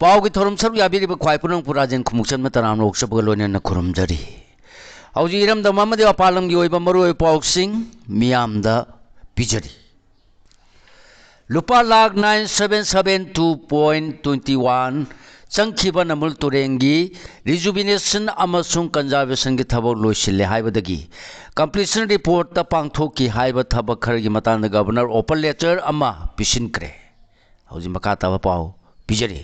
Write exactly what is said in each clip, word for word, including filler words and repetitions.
ꯄꯥꯎꯒꯤ ꯊꯧꯔꯝ ꯁꯔꯨꯛ ꯌꯥꯕꯤꯔꯤꯕ ꯈ꯭ꯋꯥꯏ ꯄꯨꯝꯅꯃꯛꯄꯨ ꯔꯥꯖꯦꯟ ꯈꯨꯃꯨꯛꯆꯟꯕ ꯇꯔꯥꯝꯅ ꯑꯣꯛꯆꯕꯒ ꯂꯣꯏꯅꯅ ꯈꯨꯔꯨꯝꯖꯔꯤ꯫ ꯍꯧꯖꯤꯛ ꯏꯔꯝꯗꯝ ꯑꯃꯗꯤ ꯃꯄꯥꯟ ꯂꯝꯒꯤ ꯑꯣꯏꯕ ꯃꯔꯨꯑꯣꯏꯕ ꯄꯥꯎꯁꯤꯡ ꯃꯤꯌꯥꯝꯗ ꯄꯤꯖꯔꯤ꯫ ꯂꯨꯄꯥ lakh nine seven seven two point twenty one ꯆꯪꯈꯤꯕ ꯅꯝꯕꯨꯜ ꯇꯨꯔꯦꯜꯒꯤ rejuvenation ꯑꯃꯁꯨꯡ conservationꯒꯤ ꯊꯕꯛ ꯂꯣꯏꯁꯤꯜꯂꯦ ꯍꯥꯏꯕꯗꯒꯤ completion reportꯇ ꯄꯥꯡꯊꯣꯛꯈꯤ ꯍꯥꯏꯕ ꯊꯕꯛ ꯈꯔꯒꯤ ꯃꯇꯥꯡꯗ Governor open letter ꯑꯃ ꯄꯤꯁꯤꯟꯈ꯭ꯔꯦ꯫ ꯍꯧꯖꯤꯛ ꯃꯈꯥ ꯇꯥꯕ ꯄꯥꯎ ꯄꯤꯖꯔꯤ꯫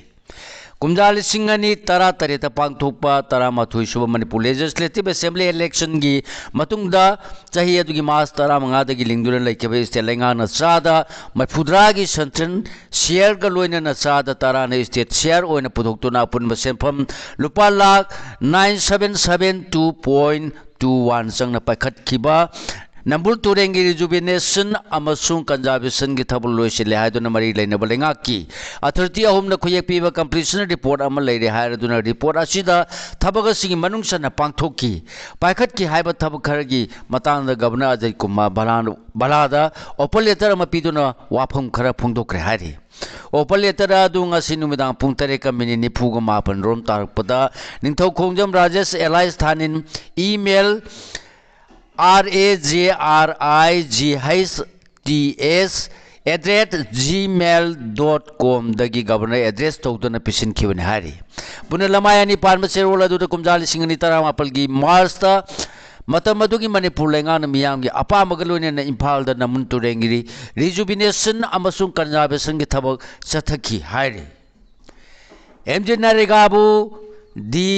ꯀꯨꯝꯖꯥ ꯂꯤꯁꯤꯡ ꯑꯅꯤ ꯇꯔꯥ ꯇꯔꯦꯠꯇ ꯄꯥꯡꯊꯣꯛꯄ ꯇꯔꯥꯃꯥꯊꯣꯏ ꯁꯨꯕ ꯃꯅꯤꯄꯨꯔ Legislative Assembly electionꯒꯤ ꯃꯇꯨꯡꯗ ꯆꯍꯤ ꯑꯗꯨꯒꯤ March ꯇꯔꯥꯃꯉꯥꯗꯒꯤ ꯂꯤꯡꯗꯨꯅ ꯂꯩꯈꯤꯕ state ꯂꯩꯉꯥꯛꯅ ꯆꯥꯗ ꯃꯔꯤꯐꯨꯇꯔꯥꯒꯤ central shareꯒ ꯂꯣꯏꯅꯅ ꯆꯥꯗ ꯇꯔꯥꯅ state share ꯑꯣꯏꯅ ꯄꯨꯊꯣꯛꯇꯨꯅ ꯑꯄꯨꯟꯕ ꯁꯦꯟꯐꯝ ꯂꯨꯄꯥ lakh nine seven seven two point two one ꯆꯪꯅ ꯄꯥꯏꯈꯠꯈꯤꯕ ꯅꯝꯕꯨꯜ ꯇꯨꯔꯦꯜꯒꯤ rejuvenation ꯑꯃꯁꯨꯡ conservationꯒꯤ ꯊꯕꯛ ꯂꯣꯏꯁꯤꯜꯂꯦ ꯍꯥꯏꯗꯨꯅ ꯃꯔꯤ ꯂꯩꯅꯕ ꯂꯩꯉꯥꯛꯀꯤ authority ꯑꯍꯨꯝꯅ ꯈꯨꯌꯦꯛ ꯄꯤꯕ completion report ꯑꯃ ꯂꯩꯔꯦ ꯍꯥꯏꯔꯗꯨꯅ report ꯑꯁꯤꯗ ꯊꯕꯛ ꯑꯁꯤꯒꯤ ꯃꯅꯨꯡ ꯆꯟꯅ ꯄꯥꯡꯊꯣꯛꯈꯤ, ꯄꯥꯏꯈꯠꯈꯤ ꯍꯥꯏꯕ ꯊꯕꯛ ꯈꯔꯒꯤ ꯃꯇꯥꯡꯗ Governor Ajay Kumar ꯚꯜꯂꯥ-, ꯚꯜꯂꯥꯗ open letter ꯑꯃ ꯄꯤꯗꯨꯅ ꯋꯥꯐꯝ ꯈꯔ ꯐꯣꯡꯗꯣꯛꯈ꯭ꯔꯦ ꯍꯥꯏꯔꯤ꯫ Open letter ꯑꯗꯨ ꯉꯁꯤ ꯅꯨꯃꯤꯗꯥꯡ ꯄꯨꯡ ꯇꯔꯦꯠꯀ minute ꯅꯤꯐꯨꯒ ꯃꯥꯄꯟ ꯔꯣꯝ ꯇꯥꯔꯛꯄꯗ ꯅꯤꯡꯊꯧ ꯈꯣꯡꯖꯝ Rajesh alias ꯊꯥꯅꯤꯜ, email R A J R I G H T S at the rate gmail dot com ꯗꯒꯤ Governor address ꯇꯧꯗꯨꯅ ꯄꯤꯁꯤꯟꯈꯤꯕꯅꯤ ꯍꯥꯏꯔꯤ꯫ ꯄꯨꯟꯅ ꯂꯃꯥꯏ ꯑꯅꯤ ꯄꯥꯟꯕ ꯆꯦꯔꯣꯜ ꯑꯗꯨꯗ ꯀꯨꯝꯖꯥ ꯂꯤꯁꯤꯡ ꯑꯅꯤ ꯇꯔꯥꯃꯥꯄꯜꯒꯤ Marchꯇ ꯃꯇꯝ ꯑꯗꯨꯒꯤ ꯃꯅꯤꯄꯨꯔ ꯂꯩꯉꯥꯛꯅ ꯃꯤꯌꯥꯝꯒꯤ ꯑꯄꯥꯝꯕꯒ ꯂꯣꯏꯅꯅ ꯏꯝꯐꯥꯜꯗ ꯅꯝꯕꯨꯜ ꯇꯨꯔꯦꯜꯒꯤ rejuvenation ꯑꯃꯁꯨꯡ conservationꯒꯤ ꯊꯕꯛ ꯆꯠꯊꯈꯤ ꯍꯥꯏꯔꯤ꯫ MGNREGAꯕꯨ ꯗꯤ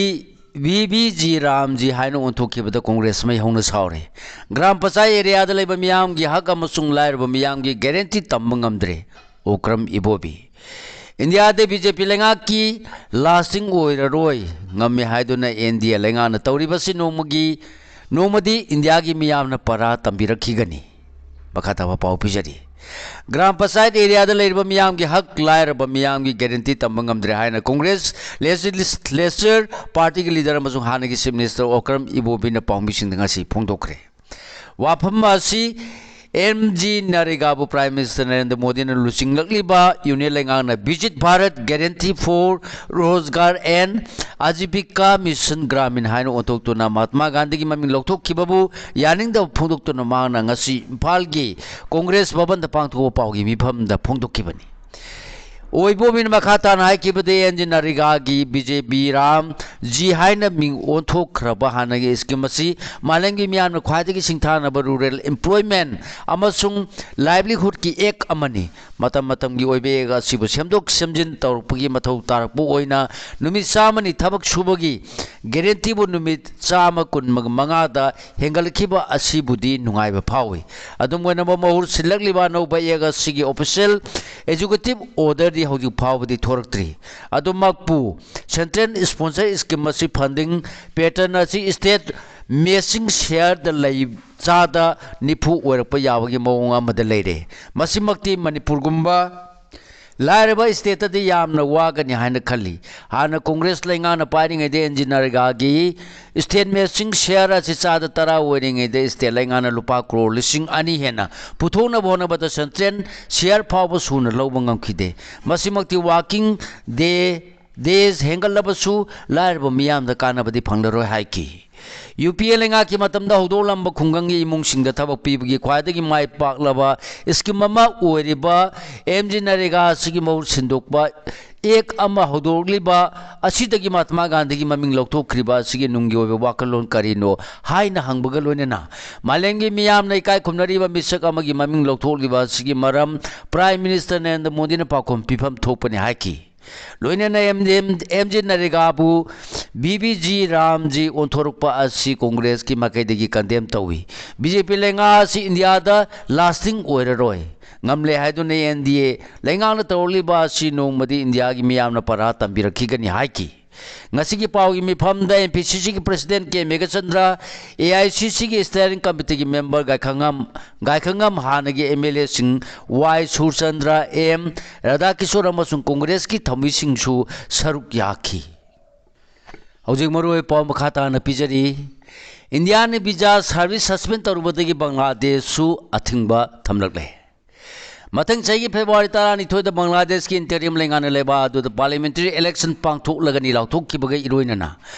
ꯚꯤ ꯕꯤ ꯖꯤ ꯔꯥꯝꯖꯤ ꯍꯥꯏꯅ ꯑꯣꯟꯊꯣꯛꯈꯤꯕꯗ ꯀꯣꯡꯒ꯭ꯔꯦꯁ ꯃꯩ ꯍꯧꯅ ꯁꯥꯎꯔꯦ꯫ ꯒ꯭ꯔꯥꯝ ꯄꯟꯆꯥꯌꯠ areaꯗ ꯂꯩꯕ ꯃꯤꯌꯥꯝꯒꯤ ꯍꯛ ꯑꯃꯁꯨꯡ ꯂꯥꯏꯔꯕ ꯃꯤꯌꯥꯝꯒꯤ guarantee ꯇꯝꯕ ꯉꯝꯗ꯭ꯔꯦ꯫ ꯑꯣꯀ꯭ꯔꯝ ꯏꯕꯣꯕꯤ꯫ ꯏꯟꯗꯤꯌꯥꯗ BJP ꯂꯩꯉꯥꯛꯀꯤ lasting ꯑꯣꯏꯔꯔꯣꯏ, ꯉꯝꯃꯦ ꯍꯥꯏꯗꯨꯅ NDA ꯂꯩꯉꯥꯛꯅ ꯇꯧꯔꯤꯕꯁꯤ ꯅꯣꯡꯃꯒꯤ, ꯅꯣꯡꯃꯗꯤ ꯏꯟꯗꯤꯌꯥꯒꯤ ꯃꯤꯌꯥꯝꯅ ꯄꯔꯥ ꯇꯝꯕꯤꯔꯛꯈꯤꯒꯅꯤ꯫ ꯃꯈꯥ ꯇꯥꯕ ꯄꯥꯎ ꯄꯤꯖꯔꯤ꯫ ꯒ꯭ꯔꯥꯝ ꯄꯟꯆꯥꯌꯠ areaꯗ ꯂꯩꯔꯤꯕ ꯃꯤꯌꯥꯝꯒꯤ ꯍꯛ, ꯂꯥꯏꯔꯕ ꯃꯤꯌꯥꯝꯒꯤ guarantee ꯇꯝꯕ ꯉꯝꯗ꯭ꯔꯦ ꯍꯥꯏꯅ ꯀꯣꯡꯒ꯭ꯔꯦꯁ Legislature Partyꯒꯤ leader ꯑꯃꯁꯨꯡ ꯍꯥꯟꯅꯒꯤ Chief Minister ꯑꯣꯀ꯭ꯔꯝ ꯏꯕꯣꯕꯤꯅ ꯄꯥꯎꯃꯤꯁꯤꯡꯗ ꯉꯁꯤ ꯐꯣꯡꯗꯣꯛꯈ꯭ꯔꯦ꯫ ꯋꯥꯐꯝ ꯑꯁꯤ ꯑꯦꯝ ꯖꯤ ꯅꯔꯦꯒꯥꯕꯨ Prime Minister ꯅꯔꯦꯟꯗ꯭ꯔ ꯃꯣꯗꯤꯅ ꯂꯨꯆꯤꯡꯂꯛꯂꯤꯕ ꯌꯨꯅꯤꯌꯟ ꯂꯩꯉꯥꯛꯅ Viksit Bharat Guarantee for Rozgar and Ajibika Mission Gramin ꯍꯥꯏꯅ ꯑꯣꯟꯊꯣꯛꯇꯨꯅ ꯃꯍꯥꯇꯃꯥ ꯒꯥꯟꯙꯤꯒꯤ ꯃꯃꯤꯡ ꯂꯧꯊꯣꯛꯈꯤꯕꯕꯨ ꯌꯥꯅꯤꯡꯗꯕ ꯐꯣꯡꯗꯣꯛꯇꯨꯅ ꯃꯍꯥꯛꯅ ꯉꯁꯤ ꯏꯝꯐꯥꯜꯒꯤ ꯀꯣꯡꯒ꯭ꯔꯦꯁ ꯚꯕꯟꯗ ꯄꯥꯡꯊꯣꯛꯄ ꯄꯥꯎꯒꯤ ꯃꯤꯐꯝꯗ ꯐꯣꯡꯗꯣꯛꯈꯤꯕꯅꯤ꯫ ꯑꯣꯏꯕꯣꯝꯅ ꯃꯈꯥ ꯇꯥꯅ ꯍꯥꯏꯈꯤꯕꯗꯤ, ꯑꯦꯝ ꯖꯤ ꯅꯔꯦꯒꯥꯒꯤ V B G RAM G ꯍꯥꯏꯅ ꯃꯤꯡ ꯑꯣꯟꯊꯣꯛꯈ꯭ꯔꯕ ꯍꯥꯟꯅꯒꯤ ꯁ꯭ꯀꯤꯝ ꯑꯁꯤ ꯃꯥꯂꯦꯝꯒꯤ ꯃꯤꯌꯥꯝꯅ ꯈ꯭ꯋꯥꯏꯗꯒꯤ ꯁꯤꯡꯊꯥꯅꯕ ꯔꯨꯔꯦꯜ ꯑꯦꯝꯄ꯭ꯂꯣꯏꯃꯦꯟ ꯑꯃꯁꯨꯡ ꯂꯥꯏꯚꯂꯤꯍꯨꯗꯀꯤ ꯑꯦꯛ ꯑꯃꯅꯤ꯫ ꯃꯇꯝ ꯃꯇꯝꯒꯤ ꯑꯣꯏꯕ ꯑꯦꯛ ꯑꯁꯤꯕꯨ ꯁꯦꯝꯗꯣꯛ ꯁꯦꯝꯖꯤꯟ ꯇꯧꯔꯛꯄꯒꯤ ꯃꯊꯧ ꯇꯥꯔꯛꯄ ꯑꯣꯏꯅ ꯅꯨꯃꯤꯠ ꯆꯥꯝꯃꯅꯤ ꯊꯕꯛ ꯁꯨꯕꯒꯤ ꯒꯦꯔꯦꯟꯇꯤꯕꯨ ꯅꯨꯃꯤꯠ ꯆꯥꯝꯃ ꯀꯨꯟꯃꯉꯥꯗ ꯍꯦꯟꯒꯠꯂꯛꯈꯤꯕ ꯑꯁꯤꯕꯨꯗꯤ ꯅꯨꯡꯉꯥꯏꯕ ꯐꯥꯎꯏ꯫ ꯑꯗꯨꯝ ꯑꯣꯏꯅꯃꯛ, ꯃꯍꯨꯠ ꯁꯤꯜꯂꯛꯂꯤꯕ ꯑꯅꯧꯕ ꯑꯦꯛ ꯑꯁꯤꯒꯤ ꯑꯣꯐꯤꯁꯤꯌꯦꯜ ꯑꯦꯖꯨꯀꯦꯇꯤꯚ ꯑꯣꯔꯗꯔꯗꯤ ꯍꯧꯖꯤꯛ ꯐꯥꯎꯕꯗꯤ ꯊꯣꯔꯛꯇ꯭ꯔꯤ꯫ ꯑꯗꯨꯃꯛꯄꯨ, ꯁꯦꯟꯇ꯭ꯔꯦꯜ ꯁ꯭ꯄꯣꯟꯁꯔ ꯁ꯭ꯀꯤꯝ ꯑꯁꯤ ꯐꯟꯗꯤꯡ ꯄꯦꯇꯔꯟ ꯑꯁꯤ ꯁ꯭ꯇꯦꯠ ꯃꯦꯆꯤꯡ ꯁꯤꯌꯔꯗ ꯂꯩ ꯆꯥꯗ ꯅꯤꯐꯨ ꯑꯣꯏꯔꯛꯄ ꯌꯥꯕꯒꯤ ꯃꯑꯣꯡ ꯑꯃꯗ ꯂꯩꯔꯦ꯫ ꯃꯁꯤꯃꯛꯇꯤ ꯃꯅꯤꯄꯨꯔꯒꯨꯝꯕ ꯂꯥꯏꯔꯕ ꯁ꯭ꯇꯦꯠꯇꯗꯤ ꯌꯥꯝꯅ ꯋꯥꯒꯅꯤ ꯍꯥꯏꯅ ꯈꯜꯂꯤ꯫ ꯍꯥꯟꯅ ꯀꯣꯡꯒ꯭ꯔꯦꯁ ꯂꯩꯉꯥꯛꯅ ꯄꯥꯏꯔꯤꯉꯩꯗ ꯑꯦꯝ ꯖꯤ ꯅꯔꯦꯒꯥꯒꯤ ꯁ꯭ꯇꯦꯠ ꯃꯦꯆꯤꯡ ꯁꯤꯌꯔ ꯑꯁꯤ ꯆꯥꯗ ꯇꯔꯥ ꯑꯣꯏꯔꯤꯉꯩꯗ ꯁ꯭ꯇꯦꯠ ꯂꯩꯉꯥꯛꯅ ꯂꯨꯄꯥ ꯀ꯭ꯔꯣꯔ ꯂꯤꯁꯤꯡ ꯑꯅꯤ ꯍꯦꯟꯅ ꯄꯨꯊꯣꯛꯅꯕ ꯍꯣꯠꯅꯕꯗ ꯁꯦꯟꯇ꯭ꯔꯦꯜ ꯁꯤꯌꯔ ꯐꯥꯎꯕ ꯁꯨꯅ ꯂꯧꯕ ꯉꯝꯈꯤꯗꯦ꯫ ꯃꯁꯤꯃꯛꯇꯤ ꯋꯥꯔꯀꯤꯡ ꯗꯦ ꯗꯦꯖ ꯍꯦꯟꯒꯠꯂꯕꯁꯨ ꯂꯥꯏꯔꯕ ꯃꯤꯌꯥꯝꯗ ꯀꯥꯟꯅꯕꯗꯤ ꯐꯪꯂꯔꯣꯏ ꯍꯥꯏꯈꯤ꯫ ꯌꯨ ꯄꯤ ꯑꯦ ꯂꯩꯉꯥꯛꯀꯤ ꯃꯇꯝꯗ ꯍꯧꯗꯣꯛꯂꯝꯕ ꯈꯨꯡꯒꯪꯒꯤ ꯏꯃꯨꯡꯁꯤꯡꯗ ꯊꯕꯛ ꯄꯤꯕꯒꯤ ꯈ꯭ꯋꯥꯏꯗꯒꯤ ꯃꯥꯏ ꯄꯥꯛꯂꯕ ꯁ꯭ꯀꯤꯝ ꯑꯃ ꯑꯣꯏꯔꯤꯕ ꯑꯦꯝ ꯖꯤ ꯅꯔꯦꯒꯥ ꯑꯁꯤꯒꯤ ꯃꯍꯨꯠ ꯁꯤꯟꯗꯣꯛꯄ ꯑꯦꯛ ꯑꯃ ꯍꯧꯗꯣꯛꯂꯤꯕ ꯑꯁꯤꯗꯒꯤ ꯃꯍꯥꯇꯃꯥ ꯒꯥꯟꯙꯤꯒꯤ ꯃꯃꯤꯡ ꯂꯧꯊꯣꯛꯈ꯭ꯔꯤꯕ ꯑꯁꯤꯒꯤ ꯅꯨꯡꯒꯤ ꯑꯣꯏꯕ ꯋꯥꯈꯜꯂꯣꯟ ꯀꯔꯤꯅꯣ ꯍꯥꯏꯅ ꯍꯪꯕꯒ ꯂꯣꯏꯅꯅ ꯃꯥꯂꯦꯝꯒꯤ ꯃꯤꯌꯥꯝꯅ ꯏꯀꯥꯏ ꯈꯨꯝꯅꯔꯤꯕ ꯃꯤꯁꯛ ꯑꯃꯒꯤ ꯃꯃꯤꯡ ꯂꯧꯊꯣꯛꯂꯤꯕ ꯑꯁꯤꯒꯤ ꯃꯔꯝ Prime Minister ꯅꯔꯦꯟꯗ꯭ꯔ ꯃꯣꯗꯤꯅ ꯄꯥꯎꯈꯨꯝ ꯄꯤꯐꯝ ꯊꯣꯛꯄꯅꯤ ꯍꯥꯏꯈꯤ꯫ ꯂꯣꯏꯅꯅ ꯑꯦꯝ ꯖꯤ ꯅꯔꯦꯒꯥꯕꯨ ꯕꯤ ꯕꯤ ꯖꯤ ꯔꯥꯝꯖꯤ ꯑꯣꯟꯊꯣꯔꯛꯄ ꯑꯁꯤ ꯀꯣꯡꯒ꯭ꯔꯦꯁꯀꯤ ꯃꯥꯏꯀꯩꯗꯒꯤ ꯀꯟꯗꯦꯝ ꯇꯧꯏ꯫ ꯕꯤ ꯖꯦ ꯄꯤ ꯂꯩꯉꯥꯛ ꯑꯁꯤ ꯏꯟꯗꯤꯌꯥꯗ ꯂꯥꯁꯇꯤꯡ ꯑꯣꯏꯔꯔꯣꯏ꯫ ꯉꯝꯂꯦ ꯍꯥꯏꯗꯨꯅ ꯑꯦꯟ ꯗꯤ ꯑꯦ ꯂꯩꯉꯥꯛꯅ ꯇꯧꯔꯛꯂꯤꯕ ꯑꯁꯤ ꯅꯣꯡꯃꯗꯤ ꯏꯟꯗꯤꯌꯥꯒꯤ ꯃꯤꯌꯥꯝꯅ ꯄꯔꯥ ꯇꯝꯕꯤꯔꯛꯈꯤꯒꯅꯤ ꯍꯥꯏꯈꯤ꯫ ꯉꯁꯤꯒꯤ ꯄꯥꯎꯒꯤ ꯃꯤꯐꯝꯗ ꯑꯦꯝ ꯄꯤ ꯁꯤ ꯁꯤꯒꯤ President K Meghachandra, A I C ꯁꯤꯒꯤ Steering Committeeꯒꯤ member ꯒꯥꯏꯈꯉꯝ, ꯒꯥꯏꯈꯉꯝ ꯍꯥꯟꯅꯒꯤ ꯑꯦꯝ ꯑꯦꯜ ꯑꯦꯁꯤꯡ ꯋꯥꯏ ꯁꯨꯔꯆꯟꯗ꯭ꯔ, ꯑꯦꯝ ꯔꯥꯙꯥꯀꯤꯁꯣꯔ ꯑꯃꯁꯨꯡ ꯀꯣꯡꯒ꯭ꯔꯦꯁꯀꯤ ꯊꯧꯃꯤꯁꯤꯡꯁꯨ ꯁꯔꯨꯛ ꯌꯥꯈꯤ꯫ ꯍꯧꯖꯤꯛ ꯃꯔꯨꯑꯣꯏꯕ ꯄꯥꯎ ꯃꯈꯥ ꯇꯥꯅ ꯄꯤꯖꯔꯤ꯫ ꯏꯟꯗꯤꯌꯥꯅ ꯚꯤꯖꯥ ꯁꯥꯔꯚꯤꯁ ꯁꯁꯄꯦꯟ ꯇꯧꯔꯨꯕꯗꯒꯤ ꯕꯪꯒ꯭ꯂꯥꯗꯦꯁꯁꯨ ꯑꯊꯤꯡꯕ ꯊꯝꯂꯛꯂꯦ꯫ ꯃꯊꯪ ꯆꯍꯤꯒꯤ ꯐꯦꯕ꯭ꯔꯨꯋꯥꯔꯤ ꯇꯔꯥꯅꯤꯊꯣꯏꯗ ꯕꯪꯒ꯭ꯂꯥꯗꯦꯁꯀꯤ interim ꯂꯩꯉꯥꯛꯅ ꯂꯩꯕꯥꯛ ꯑꯗꯨꯗ parliamentary election ꯄꯥꯡꯊꯣꯛꯂꯒꯅꯤ ꯂꯥꯎꯊꯣꯛꯈꯤꯕꯒ ꯏꯔꯣꯏꯅꯅ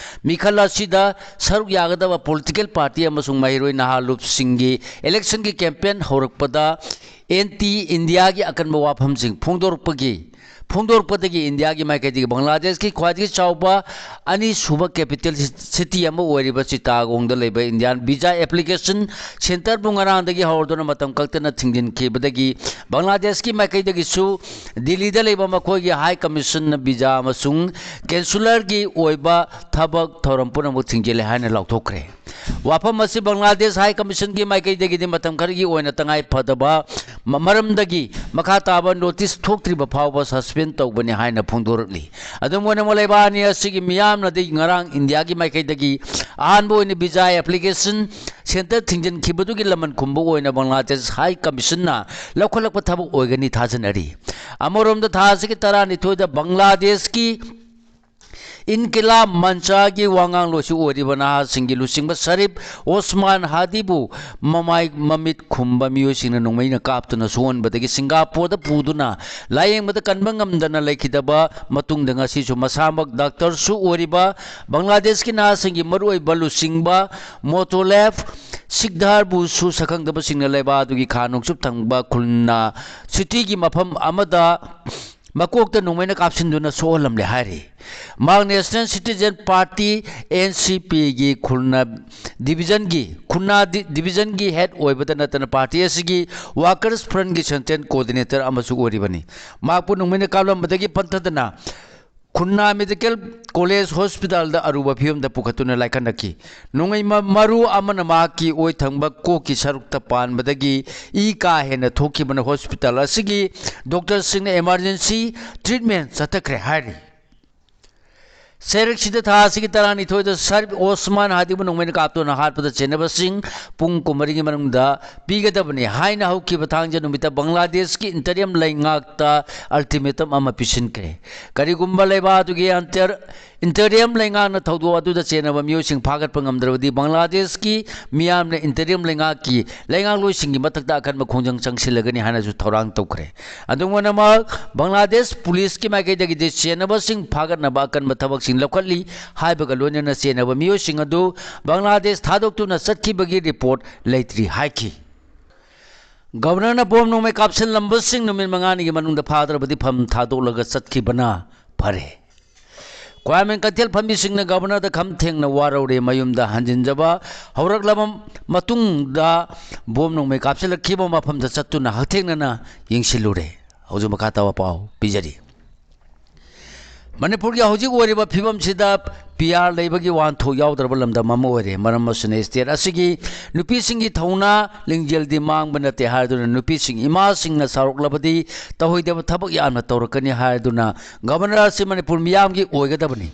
ꯃꯤꯈꯜ ꯑꯁꯤꯗ ꯁꯔꯨꯛ ꯌꯥꯒꯗꯕ political party ꯑꯃꯁꯨꯡ ꯃꯍꯩꯔꯣꯏ ꯅꯍꯥ ꯂꯨꯞꯁꯤꯡꯒꯤ election ꯒꯤ campaign ꯍꯧꯔꯛꯄꯗ anti ꯏꯟꯗꯤꯌꯥꯒꯤ ꯑꯀꯟꯕ ꯋꯥꯐꯝꯁꯤꯡ ꯐꯣꯡꯗꯣꯔꯛꯄꯒꯤ ꯐꯣꯡꯗꯣꯔꯛꯄꯗꯒꯤ ꯏꯟꯗꯤꯌꯥꯒꯤ ꯃꯥꯏꯀꯩꯗꯒꯤ ꯕꯪꯒ꯭ꯂꯥꯗꯦꯁꯀꯤ ꯈ꯭ꯋꯥꯏꯗꯒꯤ ꯆꯥꯎꯕ ꯑꯅꯤꯁꯨꯕ capital city ꯑꯃ ꯑꯣꯏꯔꯤꯕ ꯆꯤꯇꯥꯒꯣꯡꯗ ꯂꯩꯕ ꯏꯟꯗꯤꯌꯥꯟ ꯚꯤꯖꯥ application centre ꯕꯨ ꯉꯔꯥꯡꯗꯒꯤ ꯍꯧꯔꯗꯨꯅ ꯃꯇꯝ ꯀꯛꯇꯅ ꯊꯤꯡꯖꯤꯟꯈꯤꯕꯗꯒꯤ ꯕꯪꯒ꯭ꯂꯥꯗꯦꯁꯀꯤ ꯃꯥꯏꯀꯩꯗꯒꯤꯁꯨ ꯗꯤꯜꯂꯤꯗ ꯂꯩꯕ ꯃꯈꯣꯏꯒꯤ High Commission ꯅ ꯚꯤꯖꯥ ꯑꯃꯁꯨꯡ consular ꯒꯤ ꯑꯣꯏꯕ ꯊꯕꯛ ꯊꯧꯔꯝ ꯄꯨꯝꯅꯃꯛ ꯊꯤꯡꯖꯤꯜꯂꯦ ꯍꯥꯏꯅ ꯂꯥꯎꯊꯣꯛꯈ꯭ꯔꯦ꯫ ꯋꯥꯐꯝ ꯑꯁꯤ ꯕꯪꯒ꯭ꯂꯥꯗꯦꯁ High Commission ꯒꯤ ꯃꯥꯏꯀꯩꯗꯒꯤꯗꯤ ꯃꯇꯝ ꯈꯔꯒꯤ ꯑꯣꯏꯅ ꯇꯉꯥꯏ ꯐꯗꯕ ꯃ-, ꯃꯔꯝꯗꯒꯤ ꯃꯈꯥ ꯇꯥꯕ notice ꯊꯣꯛꯇ꯭ꯔꯤꯕ ꯐꯥꯎꯕ suspend ꯇꯧꯕꯅꯤ ꯍꯥꯏꯅ ꯐꯣꯡꯗꯣꯔꯛꯂꯤ꯫ ꯑꯗꯨꯝ ꯑꯣꯏꯅꯃꯛ, ꯂꯩꯕꯥꯛ ꯑꯅꯤ ꯑꯁꯤꯒꯤ ꯃꯤꯌꯥꯝꯅꯗꯤ ꯉꯔꯥꯡ ꯏꯟꯗꯤꯌꯥꯒꯤ ꯃꯥꯏꯀꯩꯗꯒꯤ ꯑꯍꯥꯟꯕ ꯑꯣꯏꯅ ꯚꯤꯖꯥ application centre ꯊꯤꯡꯖꯤꯟꯈꯤꯕꯗꯨꯒꯤ ꯂꯃꯟ ꯈꯨꯝꯕ ꯑꯣꯏꯅ ꯕꯪꯒ꯭ꯂꯥꯗꯦꯁ High Commission ꯅ ꯂꯧꯈꯠꯂꯛꯄ ꯊꯕꯛ ꯑꯣꯏꯒꯅꯤ ꯊꯥꯖꯅꯔꯤ꯫ ꯑꯃꯔꯣꯝꯗ, ꯊꯥ ꯑꯁꯤꯒꯤ ꯇꯔꯥꯅꯤꯊꯣꯏꯗ ꯕꯪꯒ꯭ꯂꯥꯗꯦꯁꯀꯤ ꯏꯟꯀꯤꯂꯥꯕ ꯃꯟꯆꯥꯒꯤ ꯋꯥꯉꯥꯡꯂꯣꯏꯁꯨ ꯑꯣꯏꯔꯤꯕ ꯅꯍꯥꯁꯤꯡꯒꯤ ꯂꯨꯆꯤꯡꯕ ꯁꯔꯤꯐ ꯑꯣꯁꯃꯥꯟ ꯍꯥꯗꯤꯕꯨ ꯃꯃꯥꯏ ꯃꯃꯤꯠ ꯈꯨꯝꯕ ꯃꯤꯑꯣꯏꯁꯤꯡꯅ ꯅꯣꯡꯃꯩꯅ ꯀꯥꯞꯇꯨꯅ ꯁꯣꯛꯍꯟꯕꯗꯒꯤ ꯁꯤꯡꯒꯥꯄꯨꯔꯗ ꯄꯨꯗꯨꯅ ꯂꯥꯌꯦꯡꯕꯗ ꯀꯟꯕ ꯉꯝꯗꯅ ꯂꯩꯈꯤꯗꯕ ꯃꯇꯨꯡꯗ ꯉꯁꯤꯁꯨ ꯃꯁꯥꯃꯛ ꯗꯥꯛꯇꯔꯁꯨ ꯑꯣꯏꯔꯤꯕ ꯕꯪꯒ꯭ꯂꯥꯗꯦꯁꯀꯤ ꯅꯍꯥꯁꯤꯡꯒꯤ ꯃꯔꯨꯑꯣꯏꯕ ꯂꯨꯆꯤꯡꯕ ꯃꯣꯇꯣꯂꯦꯐ ꯁꯤꯛꯗꯥꯔꯕꯨꯁꯨ ꯁꯛꯈꯪꯗꯕꯁꯤꯡꯅ ꯂꯩꯕꯥꯛ ꯑꯗꯨꯒꯤ ꯈꯥ ꯅꯣꯡꯆꯨꯞ ꯊꯪꯕ ꯈꯨꯜꯅꯥ ꯁꯤꯇꯤꯒꯤ ꯃꯐꯝ ꯑꯃꯗ ꯃꯀꯣꯛꯇ ꯅꯣꯡꯃꯩꯅ ꯀꯥꯞꯁꯤꯟꯗꯨꯅ ꯁꯣꯛꯍꯜꯂꯝꯂꯦ ꯍꯥꯏꯔꯤ꯫ ꯃꯍꯥꯛ National Citizen Party, N C P ꯒꯤ ꯈꯨꯜꯅꯥ division ꯒꯤ, ꯈꯨꯟꯅꯥ ꯗꯤ-, division ꯒꯤ head ꯑꯣꯏꯕꯇ ꯅꯠꯇꯅ party ꯑꯁꯤꯒꯤ Workers Front ꯒꯤ central coordinator ꯑꯃꯁꯨ ꯑꯣꯏꯔꯤꯕꯅꯤ꯫ ꯃꯍꯥꯛꯄꯨ ꯅꯣꯡꯃꯩꯅ ꯀꯥꯞꯂꯝꯕꯗꯒꯤ ꯄꯟꯊꯗꯅ ꯈꯨꯟꯅꯥ Medical College Hospital ꯗ ꯑꯔꯨꯕ ꯐꯤꯕꯝꯗ ꯄꯨꯈꯠꯇꯨꯅ ꯂꯥꯏꯀꯠꯅꯈꯤ꯫ ꯅꯣꯡꯃꯩ ꯃ-, ꯃꯔꯨ ꯑꯃꯅ ꯃꯍꯥꯛꯀꯤ ꯑꯣꯏ ꯊꯪꯕ ꯀꯣꯛꯀꯤ ꯁꯔꯨꯛꯇ ꯄꯥꯟꯕꯗꯒꯤ ꯏ ꯀꯥ ꯍꯦꯟꯅ ꯊꯣꯛꯈꯤꯕꯅ hospital ꯑꯁꯤꯒꯤ doctor ꯁꯤꯡꯅ emergency treatment ꯆꯠꯊꯈ꯭ꯔꯦ ꯍꯥꯏꯔꯤ꯫ ꯆꯩꯔꯛꯁꯤꯗ ꯊꯥ ꯑꯁꯤꯒꯤ ꯇꯔꯥꯅꯤꯊꯣꯏꯗ ꯁꯔꯤꯐ ꯑꯣꯁꯃꯥꯟ ꯍꯥꯗꯤꯕꯨ ꯅꯣꯡꯃꯩꯅ ꯀꯥꯞꯇꯨꯅ ꯍꯥꯠꯄꯗ ꯆꯦꯟꯅꯕꯁꯤꯡ ꯄꯨꯡ ꯀꯨꯟꯃꯔꯤꯒꯤ ꯃꯅꯨꯡꯗ ꯄꯤꯒꯗꯕꯅꯤ ꯍꯥꯏꯅ ꯍꯧꯈꯤꯕ ꯊꯥꯡꯖ ꯅꯨꯃꯤꯠꯇ ꯕꯪꯒ꯭ꯂꯥꯗꯦꯁꯀꯤ ꯏꯟꯇꯔꯤꯝ ꯂꯩꯉꯥꯛꯇ ꯑꯜꯇꯤꯃꯦꯇꯝ ꯑꯃ ꯄꯤꯁꯤꯟꯈ꯭ꯔꯦ꯫ ꯀꯔꯤꯒꯨꯝꯕ ꯂꯩꯕꯥꯛ ꯑꯗꯨꯒꯤ ꯑꯟꯇꯔ-, ꯏꯟꯇꯔꯤꯝ ꯂꯩꯉꯥꯛꯅ ꯊꯧꯗꯣꯛ ꯑꯗꯨꯗ ꯆꯦꯟꯅꯕ ꯃꯤꯑꯣꯏꯁꯤꯡ ꯐꯥꯒꯠꯄ ꯉꯝꯗ꯭ꯔꯕꯗꯤ ꯕꯪꯒ꯭ꯂꯥꯗꯦꯁꯀꯤ ꯃꯤꯌꯥꯝꯅ ꯏꯟꯇꯔꯤꯝ ꯂꯩꯉꯥꯛꯀꯤ ꯂꯩꯉꯥꯛꯂꯣꯏꯁꯤꯡꯒꯤ ꯃꯊꯛꯇ ꯑꯀꯟꯕ ꯈꯣꯡꯖꯪ ꯆꯪꯁꯤꯜꯂꯒꯅꯤ ꯍꯥꯏꯅꯁꯨ ꯊꯧꯔꯥꯡ ꯇꯧꯈ꯭ꯔꯦ꯫ ꯑꯗꯨꯝ ꯑꯣꯏꯅꯃꯛ, ꯕꯪꯒ꯭ꯂꯥꯗꯦꯁ ꯄꯨꯂꯤꯁꯀꯤ ꯃꯥꯏꯀꯩꯗꯒꯤꯗꯤ ꯆꯦꯟꯅꯕꯁꯤꯡ ꯐꯥꯒꯠꯅꯕ ꯑꯀꯟꯕ ꯊꯕꯛꯁꯤꯡ ꯂꯧꯈꯠꯂꯤ ꯍꯥꯏꯕꯒ ꯂꯣꯏꯅꯅ ꯆꯦꯟꯅꯕ ꯃꯤꯑꯣꯏꯁꯤꯡ ꯑꯗꯨ ꯕꯪꯒ꯭ꯂꯥꯗꯦꯁ ꯊꯥꯗꯣꯛꯇꯨꯅ ꯆꯠꯈꯤꯕꯒꯤ ꯔꯤꯄꯣꯔꯠ ꯂꯩꯇ꯭ꯔꯤ ꯍꯥꯏꯈꯤ꯫ ꯒꯕꯔꯅꯔꯅ ꯕꯣꯝ ꯅꯣꯡꯃꯩ ꯀꯥꯞꯁꯤꯜꯂꯝꯕꯁꯤꯡ ꯅꯨꯃꯤꯠ ꯃꯉꯥꯅꯤꯒꯤ ꯃꯅꯨꯡꯗ ꯐꯥꯗ꯭ꯔꯕꯗꯤ ꯐꯝ ꯊꯥꯗꯣꯛꯂꯒ ꯆꯠꯈꯤꯕꯅ ꯐꯔꯦ꯫ ꯈ꯭ꯋꯥꯏꯃꯦꯟ ꯀꯩꯊꯦꯜ ꯐꯝꯕꯤꯁꯤꯡꯅ ꯒꯕꯔꯅꯔꯗ ꯈꯝ ꯊꯦꯡꯅ ꯋꯥꯔꯧꯔꯦ꯫ ꯃꯌꯨꯝꯗ ꯍꯟꯖꯤꯟꯖꯕ ꯍꯧꯔꯛꯂꯕ ꯃꯇꯨꯡꯗ ꯕꯣꯝ ꯅꯣꯡꯃꯩ ꯀꯥꯞꯁꯤꯜꯂꯛꯈꯤꯕ ꯃꯐꯝꯗ ꯆꯠꯇꯨꯅ ꯍꯛꯊꯦꯡꯅꯅ ꯌꯦꯡꯁꯤꯜꯂꯨꯔꯦ꯫ ꯍꯧꯖꯤꯛ ꯃꯈꯥ ꯇꯥꯕ ꯄꯥꯎ ꯄꯤꯖꯔꯤ꯫ ꯃꯅꯤꯄꯨꯔꯒꯤ ꯍꯧꯖꯤꯛ ꯑꯣꯏꯔꯤꯕ ꯐꯤꯕꯝꯁꯤꯗ ꯄꯤ ꯑꯥꯔ ꯂꯩꯕꯒꯤ ꯋꯥꯍꯟꯊꯣꯛ ꯌꯥꯎꯗ꯭ꯔꯕ ꯂꯝꯗꯝ ꯑꯃ ꯑꯣꯏꯔꯦ꯫ ꯃꯔꯝ ꯑꯁꯤꯅ ꯁ꯭ꯇꯦꯠ ꯑꯁꯤꯒꯤ ꯅꯨꯄꯤꯁꯤꯡꯒꯤ ꯊꯧꯅꯥ ꯂꯤꯡꯖꯦꯜꯗꯤ ꯃꯥꯡꯕ ꯅꯠꯇꯦ ꯍꯥꯏꯗꯨꯅ ꯅꯨꯄꯤꯁꯤꯡ ꯏꯃꯥꯁꯤꯡꯅ ꯁꯥꯎꯔꯛꯂꯕꯗꯤ ꯇꯧꯍꯩꯗꯕ ꯊꯕꯛ ꯌꯥꯝꯅ ꯇꯧꯔꯛꯀꯅꯤ ꯍꯥꯏꯗꯨꯅ ꯒꯕꯔꯅꯔ ꯑꯁꯤ ꯃꯅꯤꯄꯨꯔ ꯃꯤꯌꯥꯝꯒꯤ ꯑꯣꯏꯒꯗꯕꯅꯤ꯫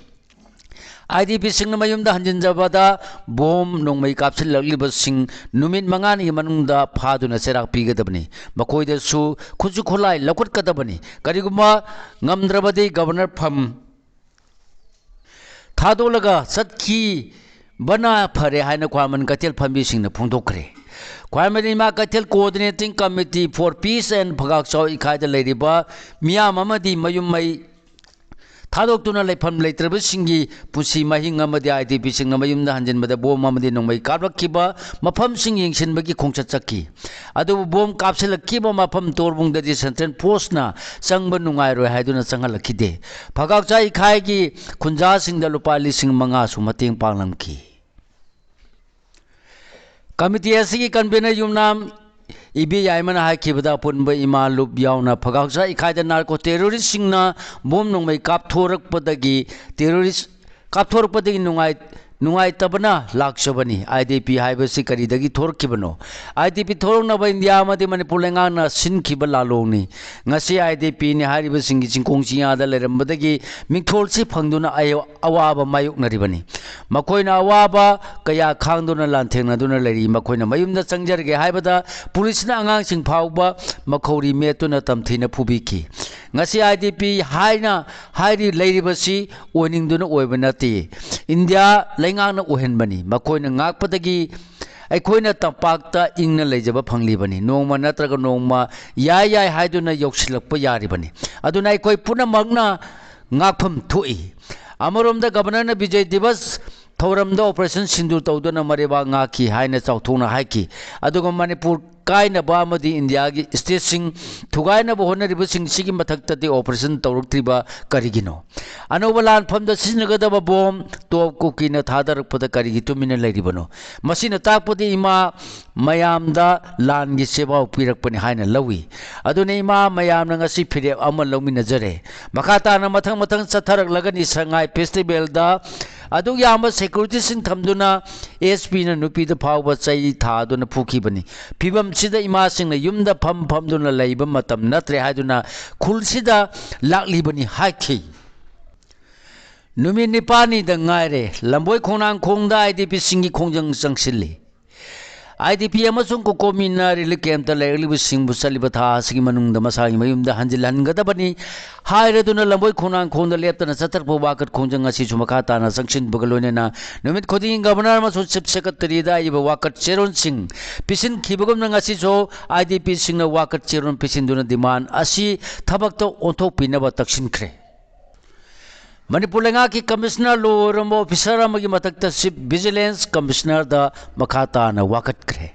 ꯑꯥꯏ ꯗꯤ ꯄꯤꯁꯤꯡꯅ ꯃꯌꯨꯝꯗ ꯍꯟꯖꯤꯟꯖꯕꯗ ꯕꯣꯝ ꯅꯣꯡꯃꯩ ꯀꯥꯞꯁꯤꯜꯂꯛꯂꯤꯕꯁꯤꯡ ꯅꯨꯃꯤꯠ ꯃꯉꯥꯅꯤꯒꯤ ꯃꯅꯨꯡꯗ ꯐꯥꯗꯨꯅ ꯆꯩꯔꯥꯛ ꯄꯤꯒꯗꯕꯅꯤ꯫ ꯃꯈꯣꯏꯗꯁꯨ ꯈꯨꯠꯁꯨ ꯈꯨꯠꯂꯥꯏ ꯂꯧꯈꯠꯀꯗꯕꯅꯤ꯫ ꯀꯔꯤꯒꯨꯝꯕ ꯉꯝꯗ꯭ꯔꯕꯗꯤ ꯒꯕꯔꯅꯔ ꯐꯝ ꯊꯥꯗꯣꯛꯂꯒ ꯆꯠꯈꯤꯕꯅ ꯐꯔꯦ ꯍꯥꯏꯅ ꯈ꯭ꯋꯥꯏꯃꯟ ꯀꯩꯊꯦꯜ ꯐꯝꯕꯤꯁꯤꯡꯅ ꯐꯣꯡꯗꯣꯛꯈ꯭ꯔꯦ꯫ ꯈ꯭ꯋꯥꯏꯃꯟ ꯏꯃꯥ ꯀꯩꯊꯦꯜ Coordinating Committee for Peace and ꯐꯒꯥꯛꯆꯥꯎ ꯏꯈꯥꯏꯗ ꯂꯩꯔꯤꯕ ꯃꯤꯌꯥꯝ ꯑꯃꯗꯤ ꯃꯌꯨꯝ ꯃꯩ ꯊꯥꯗꯣꯛꯇꯨꯅ ꯂꯩꯐꯝ ꯂꯩꯇ꯭ꯔꯕꯁꯤꯡꯒꯤ ꯄꯨꯟꯁꯤ ꯃꯍꯤꯡ ꯑꯃꯗꯤ ꯑꯥꯏ ꯗꯤ ꯄꯤꯁꯤꯡꯅ ꯃꯌꯨꯝꯗ ꯍꯟꯖꯤꯟꯕꯗ ꯕꯣꯝ ꯑꯃꯗꯤ ꯅꯣꯡꯃꯩ ꯀꯥꯞꯂꯛꯈꯤꯕ ꯃꯐꯝꯁꯤꯡ ꯌꯦꯡꯁꯤꯟꯕꯒꯤ ꯈꯣꯡꯆꯠ ꯆꯠꯈꯤ꯫ ꯑꯗꯨꯕꯨ ꯕꯣꯝ ꯀꯥꯞꯁꯤꯜꯂꯛꯈꯤꯕ ꯃꯐꯝ ꯇꯣꯔꯕꯨꯡꯗꯗꯤ ꯁꯦꯟꯇ꯭ꯔꯦꯜ ꯐꯣꯔꯁꯅ ꯆꯪꯕ ꯅꯨꯡꯉꯥꯏꯔꯣꯏ ꯍꯥꯏꯗꯨꯅ ꯆꯪꯍꯜꯂꯛꯈꯤꯗꯦ꯫ ꯐꯒꯥꯛꯆꯥ ꯏꯈꯥꯏꯒꯤ ꯈꯨꯟꯖꯥꯁꯤꯡꯗ ꯂꯨꯄꯥ ꯂꯤꯁꯤꯡ ꯃꯉꯥꯁꯨ ꯃꯇꯦꯡ ꯄꯥꯡꯂꯝꯈꯤ꯫ ꯀꯃꯤꯇꯤ ꯑꯁꯤꯒꯤ ꯀꯟꯚꯦꯅꯔ ꯌꯨꯝꯅꯥꯝ ꯏꯕꯦ ꯌꯥꯏꯃꯅ ꯍꯥꯏꯈꯤꯕꯗ, ꯑꯄꯨꯟꯕ ꯏꯃꯥ ꯂꯨꯞ ꯌꯥꯎꯅ ꯐꯒꯥꯛꯆꯥ ꯏꯈꯥꯏꯗ ꯅꯥꯔꯀꯣ ꯇꯦꯔꯣꯔꯤꯁꯁꯤꯡꯅ ꯕꯣꯝ ꯅꯣꯡꯃꯩ ꯀꯥꯞꯊꯣꯔꯛꯄꯗꯒꯤ, ꯇꯦꯔꯣꯔꯤꯁ ꯀꯥꯞꯊꯣꯔꯛꯄꯗꯒꯤ ꯅꯨꯡꯉꯥꯏ-, ꯅꯨꯡꯉꯥꯏꯇꯕꯅ ꯂꯥꯛꯆꯕꯅꯤ꯫ ꯑꯥꯏ ꯗꯤ ꯄꯤ ꯍꯥꯏꯕꯁꯤ ꯀꯔꯤꯗꯒꯤ ꯊꯣꯔꯛꯈꯤꯕꯅꯣ? ꯑꯥꯏ ꯗꯤ ꯄꯤ ꯊꯣꯔꯛꯅꯕ ꯏꯟꯗꯤꯌꯥ ꯑꯃꯗꯤ ꯃꯅꯤꯄꯨꯔ ꯂꯩꯉꯥꯛꯅ ꯁꯤꯟꯈꯤꯕ ꯂꯥꯂꯣꯡꯅꯤ꯫ ꯉꯁꯤ ꯑꯥꯏ ꯗꯤ ꯄꯤꯅꯤ ꯍꯥꯏꯔꯤꯕꯁꯤꯡꯒꯤ ꯆꯤꯡꯈꯣꯡ ꯆꯤꯌꯥꯗ ꯂꯩꯔꯝꯕꯗꯒꯤ ꯃꯤꯡꯊꯣꯜꯁꯤ ꯐꯪꯗꯨꯅ ꯑꯌ-, ꯑꯋꯥꯕ ꯃꯥꯌꯣꯛꯅꯔꯤꯕꯅꯤ꯫ ꯃꯈꯣꯏꯅ ꯑꯋꯥꯕ ꯀꯌꯥ ꯈꯥꯡꯗꯨꯅ ꯂꯥꯟꯊꯦꯡꯅꯗꯨꯅ ꯂꯩꯔꯤ꯫ ꯃꯈꯣꯏꯅ ꯃꯌꯨꯝꯗ ꯆꯪꯖꯔꯒꯦ ꯍꯥꯏꯕꯗ ꯄꯨꯂꯤꯁꯅ ꯑꯉꯥꯡꯁꯤꯡ ꯐꯥꯎꯕ ꯃꯈꯧꯔꯤ ꯃꯦꯠꯇꯨꯅ ꯇꯝꯊꯤꯅ ꯐꯨꯕꯤꯈꯤ꯫ ꯉꯁꯤ ꯑꯥꯏ ꯗꯤ ꯄꯤ ꯍꯥꯏꯅ ꯍꯥꯏꯔꯤ ꯂꯩꯔꯤꯕꯁꯤ ꯑꯣꯏꯅꯤꯡꯗꯨꯅ ꯑꯣꯏꯕ ꯅꯠꯇꯦ꯫ ꯏꯟꯗꯤꯌꯥ ꯂꯩꯉꯥꯛꯅ ꯑꯣꯏꯍꯟꯕꯅꯤ꯫ ꯃꯈꯣꯏꯅ ꯉꯥꯛꯄꯗꯒꯤ ꯑꯩꯈꯣꯏꯅ ꯇꯝꯄꯥꯛꯇ ꯏꯪꯅ ꯂꯩꯖꯕ ꯐꯪꯂꯤꯕꯅꯤ꯫ ꯅꯣꯡꯃ ꯅꯠꯇ꯭ꯔꯒ ꯅꯣꯡꯃ ꯌꯥꯏ ꯌꯥꯏ ꯍꯥꯏꯗꯨꯅ ꯌꯧꯁꯤꯜꯂꯛꯄ ꯌꯥꯔꯤꯕꯅꯤ꯫ ꯑꯗꯨꯅ ꯑꯩꯈꯣꯏ ꯄꯨꯝꯅꯃꯛꯅ ꯉꯥꯛꯐꯝ ꯊꯣꯛꯏ꯫ ꯑꯃꯔꯣꯝꯗ ꯒꯕꯔꯅꯔꯅ ꯕꯤꯖꯣꯏ ꯗꯤꯕꯁ ꯊꯧꯔꯝꯗ ꯑꯣꯄꯔꯦꯁꯟ ꯁꯤꯟꯗꯨꯔ ꯇꯧꯗꯨꯅ ꯃꯔꯩꯕꯥꯛ ꯉꯥꯛꯈꯤ ꯍꯥꯏꯅ ꯆꯥꯎꯊꯣꯛꯅ ꯍꯥꯏꯈꯤ꯫ ꯑꯗꯨꯒ ꯃꯅꯤꯄꯨꯔ ꯀꯥꯏꯅꯕ ꯑꯃꯗꯤ ꯏꯟꯗꯤꯌꯥꯒꯤ ꯁ꯭ꯇꯦꯠꯁꯤꯡ ꯊꯨꯒꯥꯏꯅꯕ ꯍꯣꯠꯅꯔꯤꯕꯁꯤꯡꯁꯤꯒꯤ ꯃꯊꯛꯇꯗꯤ ꯑꯣꯄꯔꯦꯁꯟ ꯇꯧꯔꯛꯇ꯭ꯔꯤꯕ ꯀꯔꯤꯒꯤꯅꯣ? ꯑꯅꯧꯕ ꯂꯥꯟꯐꯝꯗ ꯁꯤꯖꯤꯟꯅꯒꯗꯕ ꯕꯣꯝ, ꯇꯣꯞ, ꯀꯨꯀꯤꯅ ꯊꯥꯗꯔꯛꯄꯗ ꯀꯔꯤꯒꯤ ꯇꯨꯃꯤꯟꯅ ꯂꯩꯔꯤꯕꯅꯣ? ꯃꯁꯤꯅ ꯇꯥꯛꯄꯗꯤ ꯏꯃꯥ ꯃꯌꯥꯝꯗ ꯂꯥꯟꯒꯤ ꯆꯦꯕꯥꯎ ꯄꯤꯔꯛꯄꯅꯤ ꯍꯥꯏꯅ ꯂꯧꯏ꯫ ꯑꯗꯨꯅ ꯏꯃꯥ ꯃꯌꯥꯝꯅ ꯉꯁꯤ ꯐꯤꯔꯦꯞ ꯑꯃ ꯂꯧꯃꯤꯟꯅꯖꯔꯦ꯫ ꯃꯈꯥ ꯇꯥꯅ ꯃꯊꯪ ꯃꯊꯪ ꯆꯠꯊꯔꯛꯂꯒꯅꯤ꯫ ꯁꯉꯥꯏ ꯐꯦꯁꯇꯤꯚꯦꯜꯗ ꯑꯗꯨꯛ ꯌꯥꯝꯕ ꯁꯦꯀ꯭ꯌꯨꯔꯤꯇꯤꯁꯤꯡ ꯊꯝꯗꯨꯅ ꯑꯦꯁ ꯄꯤꯅ ꯅꯨꯄꯤꯗ ꯐꯥꯎꯕ ꯆꯩ ꯊꯥꯗꯨꯅ ꯐꯨꯈꯤꯕꯅꯤ꯫ ꯐꯤꯕꯝꯁꯤꯗ ꯏꯃꯥꯁꯤꯡꯅ ꯌꯨꯝꯗ ꯐꯝ ꯐꯝꯗꯨꯅ ꯂꯩꯕ ꯃꯇꯝ ꯅꯠꯇ꯭ꯔꯦ ꯍꯥꯏꯗꯨꯅ ꯈꯨꯜꯁꯤꯗ ꯂꯥꯛꯂꯤꯕꯅꯤ ꯍꯥꯏꯈꯤ꯫ ꯅꯨꯃꯤꯠ ꯅꯤꯄꯥꯜꯅꯤꯗ ꯉꯥꯏꯔꯦ ꯂꯝꯕꯣꯏ ꯈꯣꯡꯅꯥꯡꯈꯣꯡꯗ ꯑꯥꯏ ꯗꯤ ꯄꯤꯁꯤꯡꯒꯤ ꯈꯣꯡꯖꯪ ꯆꯪꯁꯤꯜꯂꯤ꯫ ꯑꯥꯏ ꯗꯤ ꯄꯤ ꯑꯃꯁꯨꯡ ꯀꯣꯀꯣꯃꯤꯅ ꯔꯤꯂꯤꯐ ꯀꯦꯝꯞꯇ ꯂꯩꯔꯛꯂꯤꯕꯁꯤꯡꯕꯨ ꯆꯠꯂꯤꯕ ꯊꯥ ꯑꯁꯤꯒꯤ ꯃꯅꯨꯡꯗ ꯃꯁꯥꯒꯤ ꯃꯌꯨꯝꯗ ꯍꯟꯖꯤꯜꯍꯟꯒꯗꯕꯅꯤ ꯍꯥꯏꯔꯗꯨꯅ ꯂꯝꯕꯣꯏ ꯈꯣꯡꯅꯥꯡꯈꯣꯡꯗ ꯂꯦꯞꯇꯅ ꯆꯠꯊꯔꯛꯄ ꯋꯥꯀꯠ ꯈꯣꯡꯖꯪ ꯑꯁꯤꯁꯨ ꯃꯈꯥ ꯇꯥꯅ ꯆꯪꯁꯤꯟꯕꯒ ꯂꯣꯏꯅꯅ ꯅꯨꯃꯤꯠ ꯈꯨꯗꯤꯡꯒꯤ ꯒꯕꯔꯅꯔ ꯑꯃꯁꯨꯡ ꯆꯤꯐ ꯁꯦꯀ꯭ꯔꯦꯇꯔꯤꯗ ꯑꯏꯕ ꯋꯥꯀꯠ ꯆꯦꯔꯣꯜꯁꯤꯡ ꯄꯤꯁꯤꯟꯈꯤꯕꯒꯨꯝꯅ ꯉꯁꯤꯁꯨ ꯑꯥꯏ ꯗꯤ ꯄꯤꯁꯤꯡꯅ ꯋꯥꯀꯠ ꯆꯦꯔꯣꯜ ꯄꯤꯁꯤꯟꯗꯨꯅ ꯗꯤꯃꯥꯟ ꯑꯁꯤ ꯊꯕꯛꯇ ꯑꯣꯟꯊꯣꯛꯄꯤꯅꯕ ꯇꯛꯁꯤꯟꯈ꯭ꯔꯦ꯫ ꯃꯅꯤꯄꯨꯔ ꯂꯩꯉꯥꯛꯀꯤ ꯀꯃꯤꯁꯅꯔ ꯂꯣ ꯑꯣꯏꯔꯝꯕ ꯑꯣꯐꯤꯁꯥꯔ ꯑꯃꯒꯤ ꯃꯊꯛꯇ ꯆꯤꯐ ꯚꯤꯖꯤꯂꯦꯟꯁ ꯀꯃꯤꯁꯅꯔꯗ ꯃꯈꯥ ꯇꯥꯅ ꯋꯥꯀꯠꯈ꯭ꯔꯦ꯫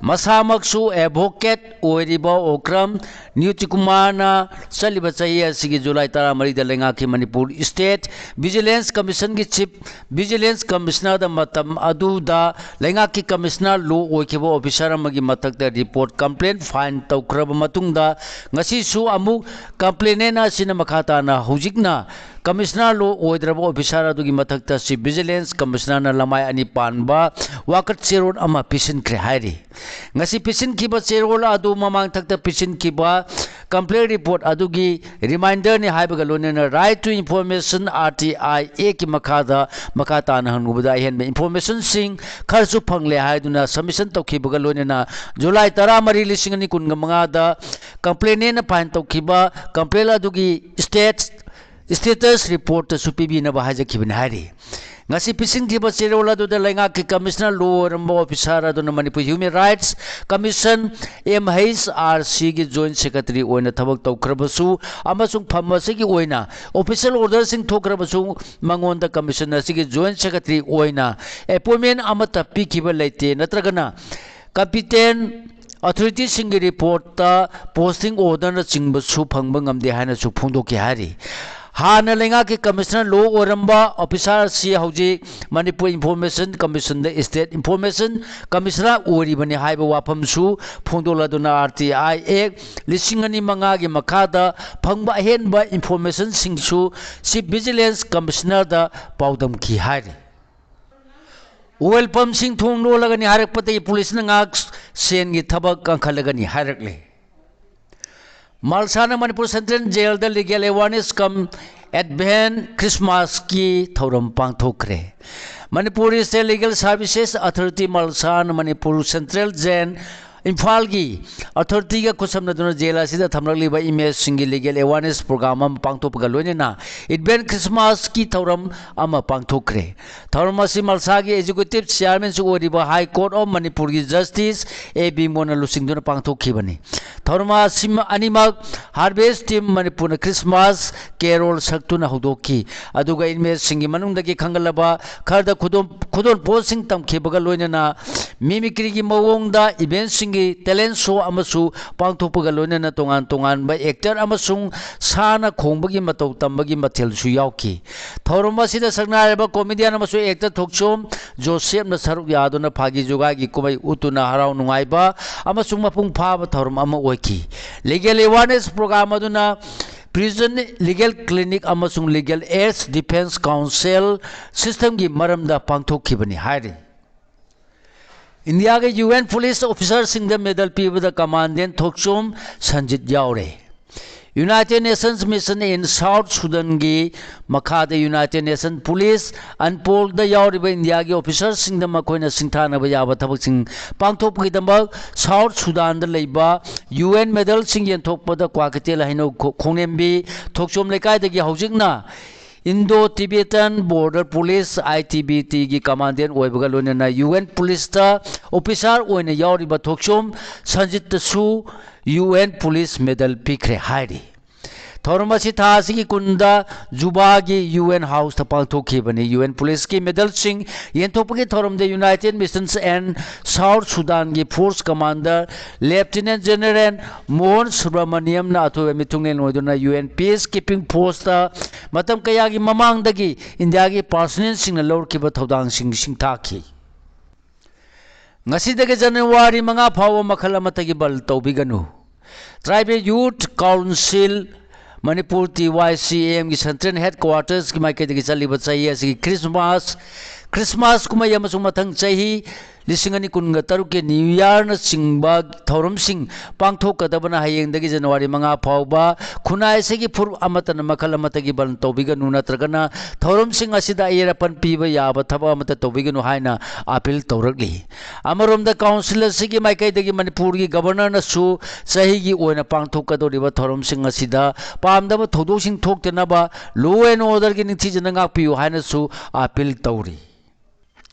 ꯃꯁꯥꯃꯛꯁꯨ ꯑꯦꯗꯚꯣꯀꯦꯠ ꯑꯣꯏꯔꯤꯕ ꯑꯣꯀ꯭ꯔꯝ ꯅ꯭ꯌꯨꯇꯤꯀꯨꯃꯥꯔꯅ ꯆꯠꯂꯤꯕ ꯆꯍꯤ ꯑꯁꯤꯒꯤ ꯖꯨꯂꯥꯏ ꯇꯔꯥꯃꯔꯤꯗ ꯂꯩꯉꯥꯛꯀꯤ ꯃꯅꯤꯄꯨꯔ ꯁ꯭ꯇꯦꯠ ꯚꯤꯖꯤꯂꯦꯟꯁ ꯀꯃꯤꯁꯟꯒꯤ ꯆꯤꯐ ꯚꯤꯖꯤꯂꯦꯟꯁ ꯀꯃꯤꯁꯅꯔꯗ ꯃꯇꯝ ꯑꯗꯨꯗ ꯂꯩꯉꯥꯛꯀꯤ ꯀꯃꯤꯁꯅꯔ ꯂꯣ ꯑꯣꯏꯈꯤꯕ ꯑꯣꯐꯤꯁꯥꯔ ꯑꯃꯒꯤ ꯃꯊꯛꯇ ꯔꯤꯄꯣꯔꯠ ꯀꯝꯄ꯭ꯂꯦꯟ ꯐꯥꯏꯜ ꯇꯧꯈ꯭ꯔꯕ ꯃꯇꯨꯡꯗ ꯉꯁꯤꯁꯨ ꯑꯃꯨꯛ ꯀꯝꯄ꯭ꯂꯦꯅꯦꯟ ꯑꯁꯤꯅ ꯃꯈꯥ ꯇꯥꯅ ꯍꯧꯖꯤꯛꯅ Commissioner law ꯑꯣꯏꯗ꯭ꯔꯕ officer ꯑꯗꯨꯒꯤ ꯃꯊꯛꯇ Chief Vigilance Commissionerꯅ ꯂꯃꯥꯏ ꯑꯅꯤ ꯄꯥꯟꯕ ꯋꯥꯀꯠ ꯆꯦꯔꯣꯜ ꯑꯃ ꯄꯤꯁꯤꯟꯈ꯭ꯔꯦ ꯍꯥꯏꯔꯤ꯫ ꯉꯁꯤ ꯄꯤꯁꯤꯟꯈꯤꯕ ꯆꯦꯔꯣꯜ ꯑꯗꯨ ꯃꯃꯥꯡꯊꯛꯇ ꯄꯤꯁꯤꯟꯈꯤꯕ complaint report ꯑꯗꯨꯒꯤ reminderꯅꯤ ꯍꯥꯏꯕꯒ ꯂꯣꯏꯅꯅ Right to Information, R T I Actꯀꯤ ꯃꯈꯥꯗ ꯃꯈꯥ ꯇꯥꯅ ꯍꯪꯂꯨꯕꯗ ꯑꯍꯦꯟꯕ informationꯁꯤꯡ ꯈꯔꯁꯨ ꯐꯪꯂꯦ ꯍꯥꯏꯗꯨꯅ submission ꯇꯧꯈꯤꯕꯒ ꯂꯣꯏꯅꯅ July ꯇꯔꯥꯃꯔꯤ, ꯂꯤꯁꯤꯡ ꯑꯅꯤ ꯀꯨꯟꯒ ꯃꯉꯥꯗ complainantꯅ file ꯇꯧꯈꯤꯕ complaint ꯑꯗꯨꯒꯤ state status reportꯇꯁꯨ ꯄꯤꯕꯤꯅꯕ ꯍꯥꯏꯖꯈꯤꯕꯅꯤ ꯍꯥꯏꯔꯤ꯫ ꯉꯁꯤ ꯄꯤꯁꯤꯟꯈꯤꯕ ꯆꯦꯔꯣꯜ ꯑꯗꯨꯗ ꯂꯩꯉꯥꯛꯀꯤ Commissioner law ꯑꯣꯏꯔꯝꯕ officer ꯑꯗꯨꯅ Manipur Human Rights Commission, M H R Cꯒꯤ Joint Secretary ꯑꯣꯏꯅ ꯊꯕꯛ ꯇꯧꯈ꯭ꯔꯕꯁꯨ ꯑꯃꯁꯨꯡ ꯐꯝ ꯑꯁꯤꯒꯤ ꯑꯣꯏꯅ official orderꯁꯤꯡ ꯊꯣꯛꯈ꯭ꯔꯕꯁꯨ ꯃꯉꯣꯟꯗ Commission ꯑꯁꯤꯒꯤ Joint Secretary ꯑꯣꯏꯅ appointment ꯑꯃꯠꯇ ꯄꯤꯈꯤꯕ ꯂꯩꯇꯦ, ꯅꯠꯇ꯭ꯔꯒꯅ competent authorityꯁꯤꯡꯒꯤ reportꯇ posting orderꯅꯆꯤꯡꯕꯁꯨ ꯐꯪꯕ ꯉꯝꯗꯦ ꯍꯥꯏꯅꯁꯨ ꯐꯣꯡꯗꯣꯛꯈꯤ ꯍꯥꯏꯔꯤ꯫ ꯍꯥꯟꯅ ꯂꯩꯉꯥꯛꯀꯤ Commissioner law ꯑꯣꯏꯔꯝꯕ officer ꯑꯁꯤ ꯍꯧꯖꯤꯛ Manipur Information Commissionꯗ State Information Commissioner ꯑꯣꯏꯔꯤꯕꯅꯤ ꯍꯥꯏꯕ ꯋꯥꯐꯝꯁꯨ ꯐꯣꯡꯗꯣꯛꯂꯗꯨꯅ R T I Act ꯂꯤꯁꯤꯡ ꯑꯅꯤ ꯃꯉꯥꯒꯤ ꯃꯈꯥꯗ ꯐꯪꯕ ꯑꯍꯦꯟꯕ informationꯁꯤꯡꯁꯨ Chief Vigilance Commissionerꯗ ꯄꯥꯎꯗꯝꯈꯤ ꯍꯥꯏꯔꯤ꯫ Oil pumpꯁꯤꯡ ꯊꯣꯡ ꯂꯣꯜꯂꯒꯅꯤ ꯍꯥꯏꯔꯛꯄꯗꯒꯤ policeꯅ ꯉꯥꯛ ꯁꯦꯟꯒꯤ ꯊꯕꯛ ꯀꯟꯈꯠꯂꯒꯅꯤ ꯍꯥꯏꯔꯛꯂꯦ꯫ ꯃꯜꯁꯥꯅ Manipur Central Jailꯗ legal awareness cum advent Christmasꯀꯤ ꯊꯧꯔꯝ ꯄꯥꯡꯊꯣꯛꯈ꯭ꯔꯦ꯫ Manipur State Legal Services Authority, ꯃꯜꯁꯥꯅ Manipur Central Jail ꯏꯝꯐꯥꯜꯒꯤ authorityꯒ ꯈꯨꯠꯁꯝꯅꯗꯨꯅ jail ꯑꯁꯤꯗ ꯊꯝꯂꯛꯂꯤꯕ inmateꯁꯤꯡꯒꯤ legal awareness program ꯑꯃ ꯄꯥꯡꯊꯣꯛꯄꯒ ꯂꯣꯏꯅꯅ advent Christmasꯀꯤ ꯊꯧꯔꯝ ꯑꯃ ꯄꯥꯡꯊꯣꯛꯈ꯭ꯔꯦ꯫ ꯊꯧꯔꯝ ꯑꯁꯤ ꯃꯜꯁꯥꯒꯤ executive chairmanꯁꯨ ꯑꯣꯏꯔꯤꯕ High Court of Manipurꯒꯤ Justice A B ꯃꯣꯟꯅ ꯂꯨꯆꯤꯡꯗꯨꯅ ꯄꯥꯡꯊꯣꯛꯈꯤꯕꯅꯤ꯫ ꯊꯧꯔꯝ ꯑꯁꯤ ꯑꯅꯤꯃꯛ Harvest Team ꯃꯅꯤꯄꯨꯔꯅ Christmas carol ꯁꯛꯇꯨꯅ ꯍꯧꯗꯣꯛꯈꯤ꯫ ꯑꯗꯨꯒ inmateꯁꯤꯡꯒꯤ ꯃꯅꯨꯡꯗꯒꯤ ꯈꯟꯒꯠꯂꯕ ꯈꯔꯗ ꯈꯨꯗꯣꯜ, ꯈꯨꯗꯣꯜꯄꯣꯠꯁꯤꯡ ꯇꯝꯈꯤꯕꯒ ꯂꯣꯏꯅꯅ mimicryꯒꯤ ꯃꯑꯣꯡꯗ eventꯁꯤꯡꯒꯤ talent show ꯑꯃꯁꯨ ꯄꯥꯡꯊꯣꯛꯄꯒ ꯂꯣꯏꯅꯅ ꯇꯣꯉꯥꯟ ꯇꯣꯉꯥꯟꯕ actor ꯑꯃꯁꯨꯡ ꯁꯥꯟꯅ ꯈꯣꯡꯕꯒꯤ ꯃꯇꯧ ꯇꯝꯕꯒꯤ ꯃꯊꯦꯜꯁꯨ ꯌꯥꯎꯈꯤ꯫ ꯊꯧꯔꯝ ꯑꯁꯤꯗ ꯁꯛꯅꯥꯏꯔꯕ comedian ꯑꯃꯁꯨꯡ actor ꯊꯣꯛꯆꯣꯝ ꯖꯣꯁꯦꯞꯅ ꯁꯔꯨꯛ ꯌꯥꯗꯨꯅ ꯐꯥꯒꯤ ꯖꯨꯒꯥꯏꯒꯤ ꯀꯨꯝꯍꯩ ꯎꯠꯇꯨꯅ ꯍꯔꯥꯎ ꯅꯨꯡꯉꯥꯏꯕ ꯑꯃꯁꯨꯡ ꯃꯄꯨꯡ ꯐꯥꯕ ꯊꯧꯔꯝ ꯑꯃ ꯑꯣꯏꯈꯤ꯫ Legal awareness program ꯑꯗꯨꯅ Prison Legal Clinic ꯑꯃꯁꯨꯡ Legal Aid Defense Council systemꯒꯤ ꯃꯔꯝꯗ ꯄꯥꯡꯊꯣꯛꯈꯤꯕꯅꯤ ꯍꯥꯏꯔꯤ꯫ ꯏꯟꯗꯤꯌꯥꯒꯤ ꯌꯨ ꯑꯦꯟ ꯄꯨꯂꯤꯁ ꯑꯣꯐꯤꯁꯥꯔꯁꯤꯡꯗ ꯃꯦꯗꯜ ꯄꯤꯕꯗ ꯀꯃꯥꯟꯗꯦꯟ ꯊꯣꯛꯆꯣꯝ ꯁꯟꯖꯤꯠ ꯌꯥꯎꯔꯦ꯫ United Nations Mission in South Sudanꯒꯤ ꯃꯈꯥꯗ United Nations Police UNPOLꯗ ꯌꯥꯎꯔꯤꯕ ꯏꯟꯗꯤꯌꯥꯒꯤ ꯑꯣꯐꯤꯁꯥꯔꯁꯤꯡꯗ ꯃꯈꯣꯏꯅ ꯁꯤꯡꯊꯥꯅꯕ ꯌꯥꯕ ꯊꯕꯛꯁꯤꯡ ꯄꯥꯡꯊꯣꯛꯄꯒꯤꯗꯃꯛ ꯁꯥꯎꯠ ꯁꯨꯗꯥꯟꯗ ꯂꯩꯕ ꯌꯨ ꯑꯦꯟ ꯃꯦꯗꯜꯁꯤꯡ ꯌꯦꯟꯊꯣꯛꯄꯗ ꯀ꯭ꯋꯥꯀꯩꯊꯦꯜ ꯍꯩꯅꯧ ꯈꯣ-, ꯈꯣꯡꯅꯦꯝꯕꯤ ꯊꯣꯛꯆꯣꯝ ꯂꯩꯀꯥꯏꯗꯒꯤ ꯍꯧꯖꯤꯛꯅ Indo Tibetan Border Police, I T B Tꯒꯤ ꯀꯃꯥꯟꯗꯦꯟ ꯑꯣꯏꯕꯒ ꯂꯣꯏꯅꯅ ꯌꯨ ꯑꯦꯟ ꯄꯨꯂꯤꯁꯇ ꯑꯣꯐꯤꯁꯥꯔ ꯑꯣꯏꯅ ꯌꯥꯎꯔꯤꯕ ꯊꯣꯛꯆꯣꯝ ꯁꯟꯖꯤꯠꯇꯁꯨ ꯌꯨ ꯑꯦꯟ ꯄꯨꯂꯤꯁ ꯃꯦꯗꯜ ꯄꯤꯈ꯭ꯔꯦ ꯍꯥꯏꯔꯤ꯫ ꯊꯧꯔꯝ ꯑꯁꯤ ꯊꯥ ꯑꯁꯤꯒꯤ ꯀꯨꯟꯗ ꯖꯨꯕꯥꯒꯤ ꯌꯨ ꯑꯦꯟ ꯍꯥꯎꯁꯇ ꯄꯥꯡꯊꯣꯛꯈꯤꯕꯅꯤ꯫ ꯌꯨ ꯑꯦꯟ ꯄꯨꯂꯤꯁꯀꯤ ꯃꯦꯗꯜꯁꯤꯡ ꯌꯦꯟꯊꯣꯛꯄꯒꯤ ꯊꯧꯔꯝꯗ United Missions and South ꯁꯨꯗꯥꯟꯒꯤ force commander lieutenant general Mohan ꯁꯨꯕ꯭ꯔꯃꯅꯤꯌꯝꯅ ꯑꯊꯣꯏꯕ ꯃꯤꯊꯨꯡꯂꯦꯟ ꯑꯣꯏꯗꯨꯅ ꯌꯨ ꯑꯦꯟ ꯄꯤꯁ ꯀꯤꯄꯤꯡ ꯐꯣꯔꯁꯇ ꯃꯇꯝ ꯀꯌꯥꯒꯤ ꯃꯃꯥꯡꯗꯒꯤ ꯏꯟꯗꯤꯌꯥꯒꯤ ꯄꯥꯔꯁꯅꯦꯜꯁꯤꯡꯅ ꯂꯧꯔꯛꯈꯤꯕ ꯊꯧꯗꯥꯡꯁꯤꯡ ꯁꯤꯡꯊꯥꯈꯤ꯫ ꯉꯁꯤꯗꯒꯤ ꯖꯅꯋꯥꯔꯤ ꯃꯉꯥ ꯐꯥꯎꯕ ꯃꯈꯜ ꯑꯃꯠꯇꯒꯤ ꯕꯟ ꯇꯧꯕꯤꯒꯅꯨ꯫ Tribal Youth Council Manipur, T Y C A Mꯒꯤ Central Headquartersꯀꯤ ꯃꯥꯏꯀꯩꯗꯒꯤ ꯆꯠꯂꯤꯕ ꯆꯍꯤ ꯑꯁꯤꯒꯤ ꯈ꯭ꯔꯤꯁꯃꯥꯁ, ꯈ꯭ꯔꯤꯁꯃꯥꯁ ꯀꯨꯝꯍꯩ ꯑꯃꯁꯨꯡ ꯃꯊꯪ ꯆꯍꯤ ꯂꯤꯁꯤꯡ ꯑꯅꯤ ꯀꯨꯟꯒ ꯇꯔꯨꯛꯀꯤ New Yearꯅꯆꯤꯡꯕ ꯊꯧꯔꯝꯁꯤꯡ ꯄꯥꯡꯊꯣꯛꯀꯗꯕꯅ ꯍꯌꯦꯡꯗꯒꯤ ꯖꯅꯋꯥꯔꯤ ꯃꯉꯥ ꯐꯥꯎꯕ ꯈꯨꯟꯅꯥꯏ ꯑꯁꯤꯒꯤ ꯐꯨꯔꯨꯞ ꯑꯃꯠꯇꯅ ꯃꯈꯜ ꯑꯃꯠꯇꯒꯤ ꯕꯟ ꯇꯧꯕꯤꯒꯅꯨ ꯅꯠꯇ꯭ꯔꯒꯅ ꯊꯧꯔꯝꯁꯤꯡ ꯑꯁꯤꯗ ꯑꯌꯦꯠ ꯑꯄꯟ ꯄꯤꯕ ꯌꯥꯕ ꯊꯕꯛ ꯑꯃꯠꯇ ꯇꯧꯕꯤꯒꯅꯨ ꯍꯥꯏꯅ ꯑꯥꯄꯤꯜ ꯇꯧꯔꯛꯂꯤ꯫ ꯑꯃꯔꯣꯝꯗ, ꯀꯥꯎꯟꯁꯤꯜ ꯑꯁꯤꯒꯤ ꯃꯥꯏꯀꯩꯗꯒꯤ ꯃꯅꯤꯄꯨꯔꯒꯤ ꯒꯕꯔꯅꯔꯅꯁꯨ ꯆꯍꯤꯒꯤ ꯑꯣꯏꯅ ꯄꯥꯡꯊꯣꯛꯀꯗꯧꯔꯤꯕ ꯊꯧꯔꯝꯁꯤꯡ ꯑꯁꯤꯗ ꯄꯥꯝꯗꯕ ꯊꯧꯗꯣꯛꯁꯤꯡ ꯊꯣꯛꯇꯅꯕ law and orderꯒꯤ ꯅꯤꯡꯊꯤꯖꯅ ꯉꯥꯛꯄꯤꯌꯨ ꯍꯥꯏꯅꯁꯨ ꯑꯥꯄꯤꯜ ꯇꯧꯔꯤ꯫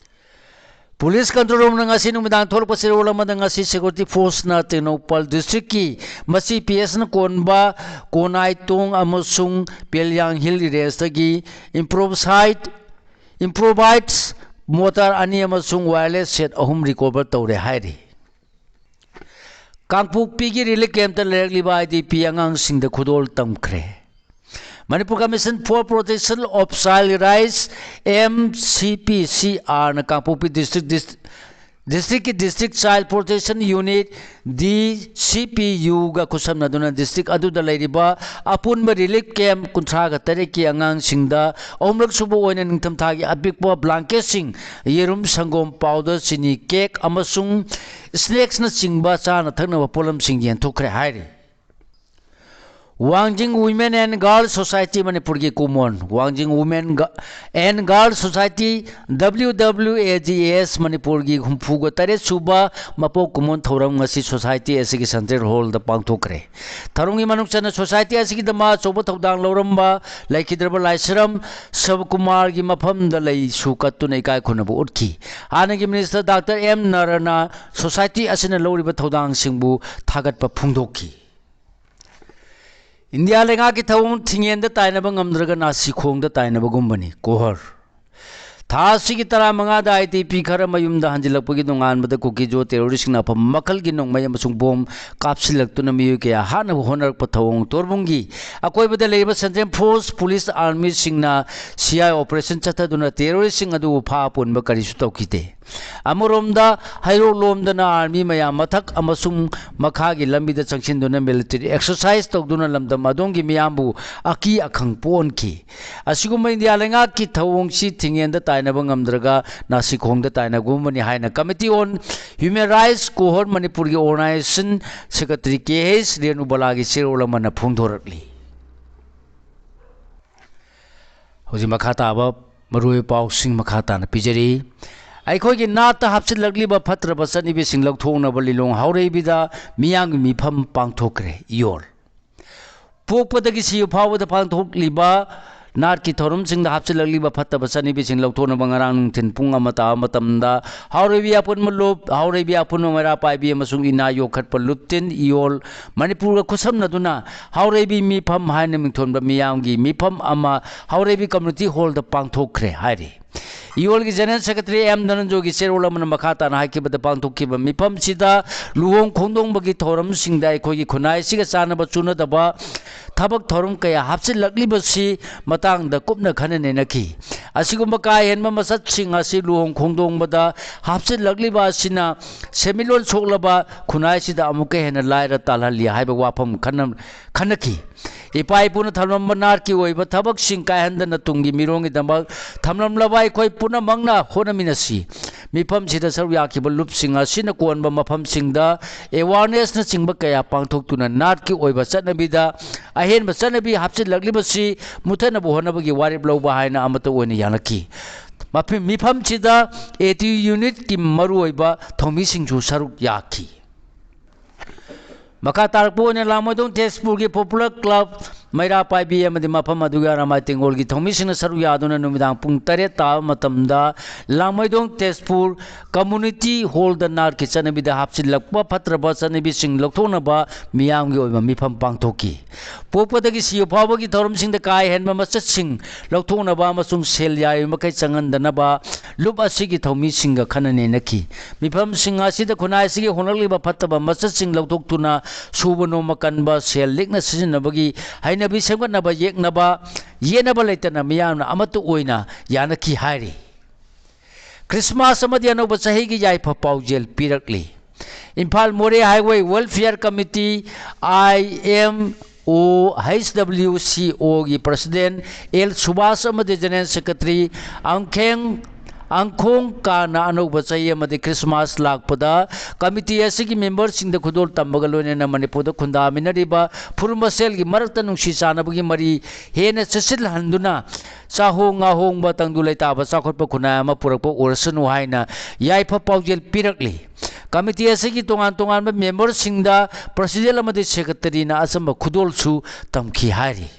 ꯄꯨꯂꯤꯁ ꯀꯟꯇ꯭ꯔꯣꯜ ꯔꯨꯝꯅ ꯉꯁꯤ ꯅꯨꯃꯤꯗꯥꯡ ꯊꯣꯛꯂꯛꯄ ꯆꯦꯔꯣꯜ ꯑꯃꯗ ꯉꯁꯤ ꯁꯦꯀ꯭ꯌꯨꯔꯤꯇꯤ ꯐꯣꯔꯁꯅ ꯇꯦꯡꯅꯧꯄꯜ ꯗꯤꯁꯇ꯭ꯔꯤꯛꯀꯤ ꯃꯆꯤ ꯄꯤ ꯑꯦꯁꯅ ꯀꯣꯟꯕ ꯀꯣꯅꯥꯏꯇꯣꯡ ꯑꯃꯁꯨꯡ ꯄꯦꯂꯤꯌꯥꯡ ꯍꯤꯜ ꯔꯦꯟꯖꯇꯒꯤ ꯏꯝꯄ꯭ꯔꯣꯚꯥꯏꯠ ꯏꯝꯄ꯭ꯔꯣꯚꯥꯏꯠꯁ ꯃꯣꯇꯥꯔ ꯑꯅꯤ ꯑꯃꯁꯨꯡ ꯋꯥꯌꯔꯂꯦꯁ ꯁꯦꯠ ꯑꯍꯨꯝ ꯔꯤꯀꯣꯚꯔ ꯇꯧꯔꯦ ꯍꯥꯏꯔꯤ꯫ ꯀꯥꯡꯄꯣꯛꯄꯤꯒꯤ ꯔꯤꯂꯤꯐ ꯀꯦꯝꯞꯇ ꯂꯩꯔꯛꯂꯤꯕ ꯑꯥꯏ ꯗꯤ ꯄꯤ ꯑꯉꯥꯡꯁꯤꯡꯗ ꯈꯨꯗꯣꯜ ꯇꯝꯈ꯭ꯔꯦ꯫ Manipur Commission for Protection of Child Rights, M C P C R ꯅ ꯀꯥꯡꯄꯣꯛꯄꯤ ꯗꯤꯁꯇ꯭ꯔꯤꯛ ꯗꯤꯁ-, ꯗꯤꯁꯇ꯭ꯔꯤꯛꯀꯤ District Child Protection Unit, ꯗꯤ ꯁꯤ ꯄꯤ ꯌꯨꯒ ꯈꯨꯠꯁꯝꯅꯗꯨꯅ ꯗꯤꯁꯇ꯭ꯔꯤꯛ ꯑꯗꯨꯗ ꯂꯩꯔꯤꯕ ꯑꯄꯨꯟꯕ ꯔꯤꯂꯤꯐ ꯀꯦꯝꯞ ꯀꯨꯟꯊ꯭ꯔꯥꯒ ꯇꯔꯦꯠꯀꯤ ꯑꯉꯥꯡꯁꯤꯡꯗ ꯑꯍꯨꯝꯂꯛ ꯁꯨꯕ ꯑꯣꯏꯅ ꯅꯤꯡꯊꯝꯊꯥꯒꯤ ꯑꯄꯤꯛꯄ ꯕ꯭ꯂꯥꯡꯀꯦꯠꯁꯤꯡ, ꯌꯦꯔꯨꯝ, ꯁꯪꯒꯣꯝ ꯄꯥꯎꯗꯔ, ꯆꯤꯅꯤ, ꯀꯦꯛ ꯑꯃꯁꯨꯡ ꯁ꯭ꯅꯦꯛꯁꯅꯆꯤꯡꯕ ꯆꯥꯅ ꯊꯛꯅꯕ ꯄꯣꯠꯂꯝꯁꯤꯡ ꯌꯦꯟꯊꯣꯛꯈ꯭ꯔꯦ ꯍꯥꯏꯔꯤ꯫ ꯋꯥꯡꯖꯤꯡ Women and Girls Society ꯃꯅꯤꯄꯨꯔꯒꯤ ꯀꯨꯃꯣꯟ, ꯋꯥꯡꯖꯤꯡ Women Ga-, and Girls Society, W W A G S, ꯃꯅꯤꯄꯨꯔꯒꯤ ꯍꯨꯝꯐꯨꯒ ꯇꯔꯦꯠ ꯁꯨꯕ ꯃꯄꯣꯛ ꯀꯨꯃꯣꯟ ꯊꯧꯔꯝ ꯉꯁꯤ ꯁꯣꯁꯥꯏꯇꯤ ꯑꯁꯤꯒꯤ ꯁꯦꯟꯇ꯭ꯔꯦꯜ ꯍꯣꯜꯗ ꯄꯥꯡꯊꯣꯛꯈ꯭ꯔꯦ꯫ ꯊꯧꯔꯝꯒꯤ ꯃꯅꯨꯡ ꯆꯟꯅ ꯁꯣꯁꯥꯏꯇꯤ ꯑꯁꯤꯒꯤꯗꯃꯛ ꯑꯆꯧꯕ ꯊꯧꯗꯥꯡ ꯂꯧꯔꯝꯕ ꯂꯩꯈꯤꯗ꯭ꯔꯕ ꯂꯥꯏꯁ꯭ꯔꯝ ꯁꯕꯀꯨꯃꯥꯔꯒꯤ ꯃꯐꯝꯗ ꯂꯩꯁꯨ ꯀꯠꯇꯨꯅ ꯏꯀꯥꯏ ꯈꯨꯝꯅꯕ ꯎꯠꯈꯤ꯫ ꯍꯥꯟꯅꯒꯤ ꯃꯤꯅꯤꯁꯇꯔ ꯗꯥꯛꯇꯔ ꯑꯦꯝ ꯅꯔꯅ ꯁꯣꯁꯥꯏꯇꯤ ꯑꯁꯤꯅ ꯂꯧꯔꯤꯕ ꯊꯧꯗꯥꯡꯁꯤꯡꯕꯨ ꯊꯥꯒꯠꯄ ꯐꯣꯡꯗꯣꯛꯈꯤ꯫ ꯏꯟꯗꯤꯌꯥ ꯂꯩꯉꯥꯛꯀꯤ ꯊꯧꯑꯣꯡ ꯊꯤꯡꯉꯦꯟꯗ ꯇꯥꯏꯅꯕ ꯉꯝꯗ꯭ꯔꯒ ꯅꯥꯁꯤꯈꯣꯡꯗ ꯇꯥꯏꯅꯕꯒꯨꯝꯕꯅꯤ, ꯀꯣꯍꯔ꯫ ꯊꯥ ꯑꯁꯤꯒꯤ ꯇꯔꯥꯃꯉꯥꯗ ꯑꯥꯏ ꯇꯤ ꯄꯤ ꯈꯔ ꯃꯌꯨꯝꯗ ꯍꯟꯖꯤꯜꯂꯛꯄꯒꯤ ꯅꯣꯡꯉꯥꯟꯕꯗ ꯀꯨꯀꯤꯖꯣ ꯇꯦꯔꯣꯔꯤꯁꯁꯤꯡꯅ ꯑꯐꯕ ꯃꯈꯜꯒꯤ ꯅꯣꯡꯃꯩ ꯑꯃꯁꯨꯡ ꯕꯣꯝ ꯀꯥꯞꯁꯤꯜꯂꯛꯇꯨꯅ ꯃꯤꯑꯣꯏ ꯀꯌꯥ ꯍꯥꯠꯅꯕ ꯍꯣꯠꯅꯔꯛꯄ ꯊꯧꯑꯣꯡ ꯇꯣꯔꯕꯨꯡꯒꯤ ꯑꯀꯣꯏꯕꯗ ꯂꯩꯔꯤꯕ central force, police, ꯑꯥꯔꯃꯤꯁꯤꯡꯅ C I operation ꯆꯠꯊꯗꯨꯅ ꯇꯦꯔꯣꯔꯤꯁꯁꯤꯡ ꯑꯗꯨꯕꯨ ꯐꯥ ꯄꯨꯟꯕ ꯀꯔꯤꯁꯨ ꯇꯧꯈꯤꯗꯦ꯫ ꯑꯃꯔꯣꯝꯗ ꯍꯩꯔꯣꯛꯂꯣꯝꯗꯅ ꯑꯥꯔꯃꯤ ꯃꯌꯥꯝ ꯃꯊꯛ ꯑꯃꯁꯨꯡ ꯃꯈꯥꯒꯤ ꯂꯝꯕꯤꯗ ꯆꯪꯁꯤꯟꯗꯨꯅ ꯃꯤꯂꯤꯇꯔꯤ ꯑꯦꯛꯁꯔꯁꯥꯏꯁ ꯇꯧꯗꯨꯅ ꯂꯝꯗꯝ ꯑꯗꯣꯝꯒꯤ ꯃꯤꯌꯥꯝꯕꯨ ꯑꯀꯤ ꯑꯈꯪ ꯄꯣꯛꯍꯟꯈꯤ꯫ ꯑꯁꯤꯒꯨꯝꯕ ꯏꯟꯗꯤꯌꯥ ꯂꯩꯉꯥꯛꯀꯤ ꯊꯧꯑꯣꯡꯁꯤ ꯊꯤꯡꯉꯦꯟꯗ ꯇꯥꯏꯅꯕ ꯉꯝꯗ꯭ꯔꯒ ꯅꯥꯁꯤꯈꯣꯡꯗ ꯇꯥꯏꯅꯒꯨꯝꯕꯅꯤ ꯍꯥꯏꯅ Committee on Human Rights, ꯀꯣꯍꯔ ꯃꯅꯤꯄꯨꯔꯒꯤ ꯑꯣꯔꯒꯅꯥꯏꯖꯦꯁꯟ ꯁꯦꯀ꯭ꯔꯦꯇꯔꯤ ꯀꯦ ꯑꯩꯆ ꯔꯦꯅꯨꯕꯂꯥꯒꯤ ꯆꯦꯔꯣꯜ ꯑꯃꯅ ꯐꯣꯡꯗꯣꯔꯛꯂꯤ꯫ ꯍꯧꯖꯤꯛ ꯃꯈꯥ ꯇꯥꯕ ꯃꯔꯨꯑꯣꯏꯕ ꯄꯥꯎꯁꯤꯡ ꯃꯈꯥ ꯇꯥꯅ ꯄꯤꯖꯔꯤ꯫ ꯑꯩꯈꯣꯏꯒꯤ ꯅꯥꯠꯇ ꯍꯥꯞꯆꯤꯜꯂꯛꯂꯤꯕ ꯐꯠꯇ꯭ꯔꯕ ꯆꯠꯅꯕꯤꯁꯤꯡ ꯂꯧꯊꯣꯛꯅꯕ ꯂꯤꯂꯣꯡ ꯍꯥꯎꯔꯩꯕꯤꯗ ꯃꯤꯌꯥꯝꯒꯤ ꯃꯤꯐꯝ ꯄꯥꯡꯊꯣꯛꯈ꯭ꯔꯦ꯫ ꯏꯌꯣꯜ꯫ ꯄꯣꯛꯄꯗꯒꯤ ꯁꯤꯕ ꯐꯥꯎꯕꯗ ꯄꯥꯡꯊꯣꯛꯂꯤꯕ ꯅꯥꯠꯀꯤ ꯊꯧꯔꯝꯁꯤꯡꯗ ꯍꯥꯞꯆꯤꯜꯂꯛꯂꯤꯕ ꯐꯠꯇꯕ ꯆꯠꯅꯕꯤꯁꯤꯡ ꯂꯧꯊꯣꯛꯅꯕ ꯉꯔꯥꯡ ꯅꯨꯡꯊꯤꯜ ꯄꯨꯡ ꯑꯃ ꯇꯥꯕ ꯃꯇꯝꯗ ꯍꯥꯎꯔꯩꯕꯤ ꯑꯄꯨꯟꯕ ꯂꯨꯞ, ꯍꯥꯎꯔꯩꯕꯤ ꯑꯄꯨꯟꯕ ꯃꯩꯔꯥ ꯄꯥꯏꯕꯤ ꯑꯃꯁꯨꯡ ꯏꯅꯥ ꯌꯣꯛꯈꯠꯄ ꯂꯨꯞꯇꯤꯟ ꯏꯌꯣꯜ ꯃꯅꯤꯄꯨꯔꯒ ꯈꯨꯠꯁꯝꯅꯗꯨꯅ ꯍꯥꯎꯔꯩꯕꯤ ꯃꯤꯐꯝ ꯍꯥꯏꯅ ꯃꯤꯡꯊꯣꯟꯕ ꯃꯤꯌꯥꯝꯒꯤ ꯃꯤꯐꯝ ꯑꯃ ꯍꯥꯎꯔꯩꯕꯤ ꯀꯝꯃ꯭ꯌꯨꯅꯤꯇꯤ ꯍꯣꯜꯗ ꯄꯥꯡꯊꯣꯛꯈ꯭ꯔꯦ ꯍꯥꯏꯔꯤ꯫ ꯏꯌꯣꯜꯒꯤ General Secretary ꯑꯦꯝ ꯙꯅꯟꯖꯣꯏꯒꯤ ꯆꯦꯔꯣꯜ ꯑꯃꯅ ꯃꯈꯥ ꯇꯥꯅ ꯍꯥꯏꯈꯤꯕꯗ, ꯄꯥꯡꯊꯣꯛꯈꯤꯕ ꯃꯤꯐꯝꯁꯤꯗ ꯂꯨꯍꯣꯡ ꯈꯣꯡꯗꯣꯡꯕꯒꯤ ꯊꯧꯔꯝꯁꯤꯡꯗ ꯑꯩꯈꯣꯏꯒꯤ ꯈꯨꯟꯅꯥꯏꯁꯤꯒ ꯆꯥꯟꯅꯕ ꯆꯨꯅꯗꯕ ꯊꯕꯛ ꯊꯧꯔꯝ ꯀꯌꯥ ꯍꯥꯞꯆꯤꯜꯂꯛꯂꯤꯕꯁꯤ ꯃꯇꯥꯡꯗ ꯀꯨꯞꯅ ꯈꯟꯅ ꯅꯩꯅꯈꯤ꯫ ꯑꯁꯤꯒꯨꯝꯕ ꯀꯥ ꯍꯦꯟꯕ ꯃꯆꯠꯁꯤꯡ ꯑꯁꯤ ꯂꯨꯍꯣꯡ ꯈꯣꯡꯗꯣꯡꯕꯗ ꯍꯥꯞꯆꯤꯜꯂꯛꯂꯤꯕ ꯑꯁꯤꯅ ꯁꯦꯟꯃꯤꯠꯂꯣꯟ ꯁꯣꯛꯂꯕ ꯈꯨꯟꯅꯥꯏꯁꯤꯗ ꯑꯃꯨꯛꯀ ꯍꯦꯟꯅ ꯂꯥꯏꯔ ꯇꯥꯜꯍꯜꯂꯤ ꯍꯥꯏꯕ ꯋꯥꯐꯝ ꯈꯟꯅ-, ꯈꯟꯅꯈꯤ꯫ ꯏꯄꯥ ꯏꯄꯨꯅ ꯊꯝꯂꯝꯕ ꯅꯥꯠꯀꯤ ꯑꯣꯏꯕ ꯊꯕꯛꯁꯤꯡ ꯀꯥꯏꯍꯟꯗꯅ ꯇꯨꯡꯒꯤ ꯃꯤꯔꯣꯜꯒꯤꯗꯃꯛ ꯊꯝꯂꯝꯂꯕ ꯑꯩꯈꯣꯏ ꯄꯨꯝꯅꯃꯛꯅ ꯍꯣꯠꯅꯃꯤꯟꯅꯁꯤ꯫ ꯃꯤꯐꯝꯁꯤꯗ ꯁꯔꯨꯛ ꯌꯥꯈꯤꯕ ꯂꯨꯞꯁꯤꯡ ꯑꯁꯤꯅ ꯀꯣꯟꯕ ꯃꯐꯝꯁꯤꯡꯗ awarenessꯅꯆꯤꯡꯕ ꯀꯌꯥ ꯄꯥꯡꯊꯣꯛꯇꯨꯅ ꯅꯥꯠꯀꯤ ꯑꯣꯏꯕ ꯆꯠꯅꯕꯤꯗ ꯑꯍꯦꯟꯕ ꯆꯠꯅꯕꯤ ꯍꯥꯞꯆꯤꯜꯂꯛꯂꯤꯕꯁꯤ ꯃꯨꯊꯠꯅꯕ ꯍꯣꯠꯅꯕꯒꯤ ꯋꯥꯔꯦꯞ ꯂꯧꯕ ꯍꯥꯏꯅ ꯑꯃꯠꯇ ꯑꯣꯏꯅ ꯌꯥꯅꯈꯤ꯫ ꯃꯐꯝ-, ꯃꯤꯐꯝꯁꯤꯗ ATU unitꯀꯤ ꯃꯔꯨꯑꯣꯏꯕ ꯊꯧꯃꯤꯁꯤꯡꯁꯨ ꯁꯔꯨꯛ ꯌꯥꯈꯤ꯫ ꯃꯈꯥ ꯇꯥꯔꯛꯄ ꯑꯣꯏꯅ ꯂꯥꯡꯃꯩꯗꯣꯡ ꯇꯦꯖꯄꯨꯔꯒꯤ Popular Club ꯃꯩꯔꯥ ꯄꯥꯏꯕꯤ ꯑꯃꯗꯤ ꯃꯐꯝ ꯑꯗꯨꯒꯤ ꯑꯔꯥꯃꯥꯏ ꯇꯦꯡꯒꯣꯜꯒꯤ ꯊꯧꯃꯤꯁꯤꯡꯅ ꯁꯔꯨꯛ ꯌꯥꯗꯨꯅ ꯅꯨꯃꯤꯗꯥꯡ ꯄꯨꯡ ꯇꯔꯦꯠ ꯇꯥꯕ ꯃꯇꯝꯗ ꯂꯥꯡꯃꯩꯗꯣꯡ ꯇꯦꯖꯄꯨꯔ Community Hallꯗ ꯅꯥꯠꯀꯤ ꯆꯠꯅꯕꯤꯗ ꯍꯥꯞꯆꯤꯜꯂꯛꯄ ꯐꯠꯇ꯭ꯔꯕ ꯆꯠꯅꯕꯤꯁꯤꯡ ꯂꯧꯊꯣꯛꯅꯕ ꯃꯤꯌꯥꯝꯒꯤ ꯑꯣꯏꯕ ꯃꯤꯐꯝ ꯄꯥꯡꯊꯣꯛꯈꯤ꯫ ꯄꯣꯛꯄꯗꯒꯤ ꯁꯤꯕ ꯐꯥꯎꯕꯒꯤ ꯊꯧꯔꯝꯁꯤꯡꯗ ꯀꯥ ꯍꯦꯟꯕ ꯃꯆꯠꯁꯤꯡ ꯂꯧꯊꯣꯛꯅꯕ ꯑꯃꯁꯨꯡ ꯁꯦꯜ ꯌꯥꯔꯤꯕ ꯃꯈꯩ ꯆꯪꯍꯟꯗꯅꯕ ꯂꯨꯞ ꯑꯁꯤꯒꯤ ꯊꯧꯃꯤꯁꯤꯡꯒ ꯈꯟꯅ ꯅꯩꯅꯈꯤ꯫ ꯃꯤꯐꯝꯁꯤꯡ ꯑꯁꯤꯗ ꯈꯨꯟꯅꯥꯏꯁꯤꯒꯤ ꯍꯣꯡꯂꯛꯂꯤꯕ ꯐꯠꯇꯕ ꯃꯆꯠꯁꯤꯡ ꯂꯧꯊꯣꯛꯇꯨꯅ ꯁꯨꯕ ꯅꯣꯝꯕ ꯀꯟꯕ, ꯁꯦꯜ ꯂꯤꯛꯅ ꯁꯤꯖꯤꯟꯅꯕꯒꯤ ꯍꯩꯅꯕꯤ ꯁꯦꯝꯒꯠꯅꯕ ꯌꯦꯛꯅꯕ, ꯌꯦꯠꯅꯕ ꯂꯩꯇꯅ ꯃꯤꯌꯥꯝꯅ ꯑꯃꯠꯇ ꯑꯣꯏꯅ ꯌꯥꯅꯈꯤ ꯍꯥꯏꯔꯤ꯫ ꯈ꯭ꯔꯤꯁꯃꯥꯁ ꯑꯃꯗꯤ ꯑꯅꯧꯕ ꯆꯍꯤꯒꯤ ꯌꯥꯏꯐ ꯄꯥꯎꯖꯦꯜ ꯄꯤꯔꯛꯂꯤ꯫ ꯏꯝꯐꯥꯜ ꯃꯣꯔꯦ Highway Welfare Committee, IMOHWCOꯒꯤ President L Subhas ꯑꯃꯗꯤ General Secretary ꯑꯪꯈꯦꯡ, ꯑꯪꯈꯣꯡ ꯀꯥꯅ ꯑꯅꯧꯕ ꯆꯍꯤ ꯑꯃꯗꯤ ꯈ꯭ꯔꯤꯁꯃꯥꯁ ꯂꯥꯛꯄꯗ committee ꯑꯁꯤꯒꯤ memberꯁꯤꯡꯗ ꯈꯨꯗꯣꯜ ꯇꯝꯕꯒ ꯂꯣꯏꯅꯅ ꯃꯅꯤꯄꯨꯔꯗ ꯈꯨꯟꯗꯥꯃꯤꯟꯅꯔꯤꯕ ꯐꯨꯔꯨꯞ ꯃꯁꯦꯜꯒꯤ ꯃꯔꯛꯇ ꯅꯨꯡꯁꯤ ꯆꯥꯟꯅꯕꯒꯤ ꯃꯔꯤ ꯍꯦꯟꯅ ꯆꯦꯠꯁꯤꯜꯍꯟꯗꯨꯅ ꯆꯥꯍꯣꯡ ꯉꯥꯍꯣꯡꯕ ꯇꯪꯗꯨ ꯂꯩꯇꯥꯕ ꯆꯥꯎꯈꯠꯄ ꯈꯨꯟꯅꯥꯏ ꯑꯃ ꯄꯨꯔꯛꯄ ꯑꯣꯏꯔꯁꯅꯨ ꯍꯥꯏꯅ ꯌꯥꯏꯐ ꯄꯥꯎꯖꯦꯜ ꯄꯤꯔꯛꯂꯤ꯫ Committee ꯑꯁꯤꯒꯤ ꯇꯣꯉꯥꯟ ꯇꯣꯉꯥꯟꯕ memberꯁꯤꯡꯗ President ꯑꯃꯗꯤ Secretaryꯅ ꯑꯆꯝꯕ ꯈꯨꯗꯣꯜꯁꯨ ꯇꯝꯈꯤ ꯍꯥꯏꯔꯤ꯫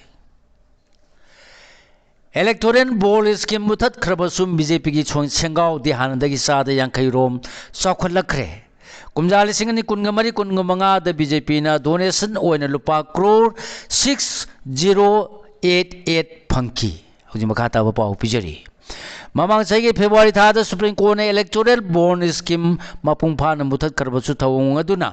Electoral bond scheme ꯃꯨꯊꯠꯈ꯭ꯔꯕꯁꯨ BJPꯒꯤ ꯁꯣꯟ-, ꯁꯦꯡꯒꯥꯎꯗꯤ ꯍꯥꯟꯅꯗꯒꯤ ꯆꯥꯗ ꯌꯥꯡꯈꯩ ꯔꯣꯝ ꯆꯥꯎꯈꯠꯂꯛꯈ꯭ꯔꯦ꯫ ꯀꯨꯝꯖꯥ ꯂꯤꯁꯤꯡ ꯑꯅꯤ ꯀꯨꯟꯒ ꯃꯔꯤ ꯀꯨꯟꯒ ꯃꯉꯥꯗ BJPꯅ donation ꯑꯣꯏꯅ ꯂꯨꯄꯥ crore six zero eight eight ꯐꯪꯈꯤ꯫ ꯍꯧꯖꯤꯛ ꯃꯈꯥ ꯇꯥꯕ ꯄꯥꯎ ꯄꯤꯖꯔꯤ꯫ ꯃꯃꯥꯡ ꯆꯍꯤꯒꯤ ꯐꯦꯕ꯭ꯔꯨꯋꯥꯔꯤ ꯊꯥꯗ ꯁꯨꯄ꯭ꯔꯤꯝ ꯀꯣꯔꯠꯅ electoral bond scheme ꯃꯄꯨꯡ ꯐꯥꯅ ꯃꯨꯊꯠꯈ꯭ꯔꯕꯁꯨ ꯊꯧꯑꯣꯡ ꯑꯗꯨꯅ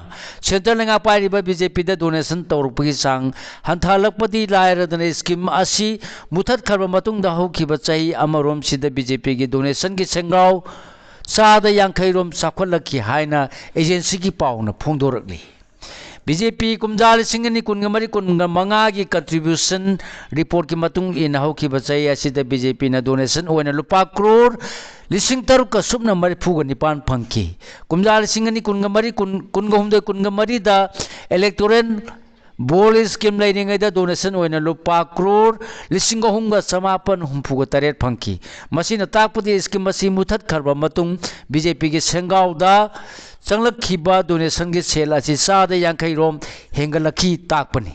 ꯁꯦꯟꯇꯔ ꯂꯩꯉꯥꯛ ꯄꯥꯏꯔꯤꯕ ꯕꯤ ꯖꯦ ꯄꯤꯗ donation ꯇꯧꯔꯛꯄꯒꯤ ꯆꯥꯡ ꯍꯟꯊꯍꯜꯂꯛꯄꯗꯤ ꯂꯥꯏꯔꯗꯅ scheme ꯑꯁꯤ ꯃꯨꯊꯠꯈ꯭ꯔꯕ ꯃꯇꯨꯡꯗ ꯍꯧꯈꯤꯕ ꯆꯍꯤ ꯑꯃꯔꯣꯝꯁꯤꯗ ꯕꯤ ꯖꯦ ꯄꯤꯒꯤ donationꯒꯤ ꯁꯦꯟꯒꯥꯎ ꯆꯥꯗ ꯌꯥꯡꯈꯩ ꯔꯣꯝ ꯆꯥꯎꯈꯠꯂꯛꯈꯤ ꯍꯥꯏꯅ agencyꯒꯤ ꯄꯥꯎꯅ ꯐꯣꯡꯗꯣꯔꯛꯂꯤ꯫ ꯕꯤ ꯖꯦ ꯄꯤ ꯀꯨꯝꯖꯥ ꯂꯤꯁꯤꯡ ꯑꯅꯤ ꯀꯨꯟꯒ ꯃꯔꯤ ꯀꯨꯟꯒ ꯃꯉꯥꯒꯤ contribution reportꯀꯤ ꯃꯇꯨꯡ ꯏꯟꯅ ꯍꯧꯈꯤꯕ ꯆꯍꯤ ꯑꯁꯤꯗ ꯕꯤ ꯖꯦ ꯄꯤꯅ donation ꯑꯣꯏꯅ ꯂꯨꯄꯥ ꯀ꯭ꯔꯣꯔ ꯂꯤꯁꯤꯡ ꯇꯔꯨꯛꯀ ꯁꯨꯞꯅ ꯃꯔꯤꯐꯨꯒ ꯅꯤꯄꯥꯟ ꯐꯪꯈꯤ꯫ ꯀꯨꯝꯖꯥ ꯂꯤꯁꯤꯡ ꯑꯅꯤ ꯀꯨꯟꯒ ꯃꯔꯤ, ꯀꯨꯟ, ꯀꯨꯟꯒ ꯍꯨꯝꯗꯣꯏ, ꯀꯨꯟꯒ ꯃꯔꯤꯗ electoral bond scheme ꯂꯩꯔꯤꯉꯩꯗ donation ꯑꯣꯏꯅ ꯂꯨꯄꯥ ꯀ꯭ꯔꯣꯔ ꯂꯤꯁꯤꯡ ꯑꯍꯨꯝꯒ ꯆꯃꯥꯄꯟ ꯍꯨꯝꯐꯨꯒ ꯇꯔꯦꯠ ꯐꯪꯈꯤ꯫ ꯃꯁꯤꯅ ꯇꯥꯛꯄꯗꯤ scheme ꯑꯁꯤ ꯃꯨꯊꯠꯈ꯭ꯔꯕ ꯃꯇꯨꯡ ꯕꯤ ꯖꯦ ꯄꯤꯒꯤ ꯁꯦꯟꯒꯥꯎꯗ ꯆꯪꯂꯛꯈꯤꯕ donationꯒꯤ ꯁꯦꯜ ꯑꯁꯤ ꯆꯥꯗ ꯌꯥꯡꯈꯩ ꯔꯣꯝ ꯍꯦꯟꯒꯠꯂꯛꯈꯤ ꯇꯥꯛꯄꯅꯤ꯫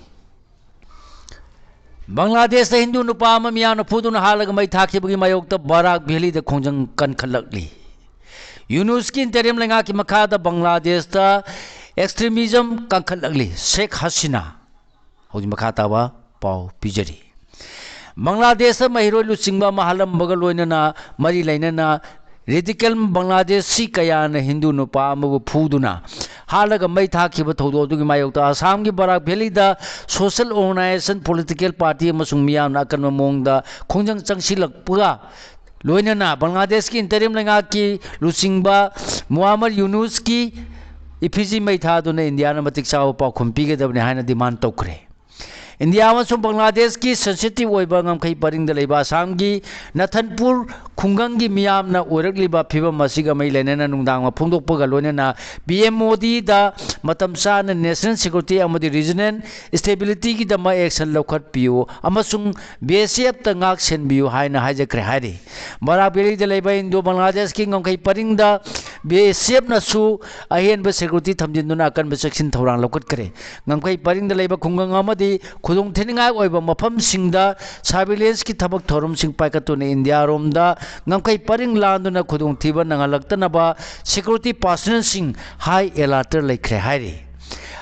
ꯕꯪꯒ꯭ꯂꯥꯗꯦꯁꯇ ꯍꯤꯟꯗꯨ ꯅꯨꯄꯥ ꯑꯃ ꯃꯤꯌꯥꯝꯅ ꯐꯨꯗꯨꯅ ꯍꯥꯠꯂꯒ ꯃꯩ ꯊꯥꯈꯤꯕꯒꯤ ꯃꯥꯌꯣꯛꯇ ꯕꯔꯥꯛ ꯚꯦꯂꯤꯗ ꯈꯣꯡꯖꯪ ꯀꯟꯈꯠꯂꯛꯂꯤ꯫ ꯌꯨꯅꯨꯁꯀꯤ interim ꯂꯩꯉꯥꯛꯀꯤ ꯃꯈꯥꯗ ꯕꯪꯒ꯭ꯂꯥꯗꯦꯁꯇ extremism ꯀꯟꯈꯠꯂꯛꯂꯤ꯫ ꯁꯦꯈ ꯍꯁꯤꯅꯥ꯫ ꯍꯧꯖꯤꯛ ꯃꯈꯥ ꯇꯥꯕ ꯄꯥꯎ ꯄꯤꯖꯔꯤ꯫ ꯕꯪꯒ꯭ꯂꯥꯗꯦꯁꯇ ꯃꯍꯩꯔꯣꯏ ꯂꯨꯆꯤꯡꯕ ꯑꯃ ꯍꯥꯠꯂꯝꯕꯒ ꯂꯣꯏꯅꯅ ꯃꯔꯤ ꯂꯩꯅꯅ radical ꯕꯪꯒ꯭ꯂꯥꯗꯦꯁꯤ ꯀꯌꯥꯅ ꯍꯤꯟꯗꯨ ꯅꯨꯄꯥ ꯑꯃꯕꯨ ꯐꯨꯗꯨꯅ ꯍꯥꯠꯂꯒ ꯃꯩ ꯊꯥꯈꯤꯕ ꯊꯧꯗꯣꯛ ꯑꯗꯨꯒꯤ ꯃꯥꯌꯣꯛꯇ ꯑꯁꯥꯝꯒꯤ ꯕꯔꯥꯛ valid social organisation, political party ꯑꯃꯁꯨꯡ ꯃꯤꯌꯥꯝꯅ ꯑꯀꯟꯕ ꯃꯑꯣꯡꯗ ꯈꯣꯡꯖꯪ ꯆꯪꯁꯤꯜꯂꯛꯄꯒ ꯂꯣꯏꯅꯅ ꯕꯪꯒ꯭ꯂꯥꯗꯦꯁꯀꯤ interim ꯂꯩꯉꯥꯛꯀꯤ ꯂꯨꯆꯤꯡꯕ ꯃꯨꯍꯝꯃꯗ ꯌꯨꯅꯨꯁꯀꯤ effigy ꯃꯩ ꯊꯥꯗꯨꯅ ꯏꯟꯗꯤꯌꯥꯅ ꯃꯇꯤꯛ ꯆꯥꯕ ꯄꯥꯎꯈꯨꯝ ꯄꯤꯒꯗꯕꯅꯤ ꯍꯥꯏꯅ demand ꯇꯧꯈ꯭ꯔꯦ꯫ ꯏꯟꯗꯤꯌꯥ ꯑꯃꯁꯨꯡ ꯕꯪꯒ꯭ꯂꯥꯗꯦꯁꯀꯤ sensitive ꯑꯣꯏꯕ ꯉꯝꯈꯩ ꯄꯔꯤꯡꯗ ꯂꯩꯕ ꯑꯁꯥꯝꯒꯤ ꯅꯊꯟꯄꯨꯔ ꯈꯨꯡꯒꯪꯒꯤ ꯃꯤꯌꯥꯝꯅ ꯑꯣꯏꯔꯛꯂꯤꯕ ꯐꯤꯕꯝ ꯑꯁꯤꯒ ꯃꯔꯤ ꯂꯩꯅꯅ ꯅꯨꯡꯗꯥꯡ ꯐꯣꯡꯗꯣꯛꯄꯒ ꯂꯣꯏꯅꯅ ꯄꯤ ꯑꯦꯝ ꯃꯣꯗꯤꯗ ꯃꯇꯝ ꯆꯥꯅ national security ꯑꯃꯗꯤ regional stabilityꯒꯤꯗꯃꯛ action ꯂꯧꯈꯠꯄꯤꯌꯨ ꯑꯃꯁꯨꯡ ꯕꯤ ꯑꯦꯁ ꯑꯦꯐꯇ ꯉꯥꯛ ꯁꯦꯟꯕꯤꯌꯨ ꯍꯥꯏꯅ ꯍꯥꯏꯖꯈ꯭ꯔꯦ ꯍꯥꯏꯔꯤ꯫ ꯕꯔꯥꯛ ꯚꯦꯂꯤꯗ ꯂꯩꯕ ꯏꯟꯗꯣ ꯕꯪꯒ꯭ꯂꯥꯗꯦꯁꯀꯤ ꯉꯝꯈꯩ ꯄꯔꯤꯡꯗ ꯕꯤ ꯑꯦꯁ ꯑꯦꯐꯅꯁꯨ ꯑꯍꯦꯟꯕ security ꯊꯝꯖꯤꯟꯗꯨꯅ ꯑꯀꯟꯕ ꯆꯦꯛꯁꯤꯟ ꯊꯧꯔꯥꯡ ꯂꯧꯈꯠꯈ꯭ꯔꯦ꯫ ꯉꯝꯈꯩ ꯄꯔꯤꯡꯗ ꯂꯩꯕ ꯈꯨꯡꯒꯪ ꯑꯃꯗꯤ ꯈꯨꯗꯣꯡꯊꯤꯅꯤꯡꯉꯥꯏ ꯑꯣꯏꯕ ꯃꯐꯝꯁꯤꯡꯗ surveillancegꯤ ꯊꯕꯛ ꯊꯧꯔꯝꯁꯤꯡ ꯄꯥꯏꯈꯠꯇꯨꯅ ꯏꯟꯗꯤꯌꯥꯔꯣꯝꯗ ꯉꯝꯈꯩ ꯄꯔꯤꯡ ꯂꯥꯟꯗꯨꯅ ꯈꯨꯗꯣꯡꯊꯤꯕ ꯅꯪꯍꯜꯂꯛꯇꯅꯕ security personnelꯁꯤꯡ high alertꯇ ꯂꯩꯈ꯭ꯔꯦ ꯍꯥꯏꯔꯤ꯫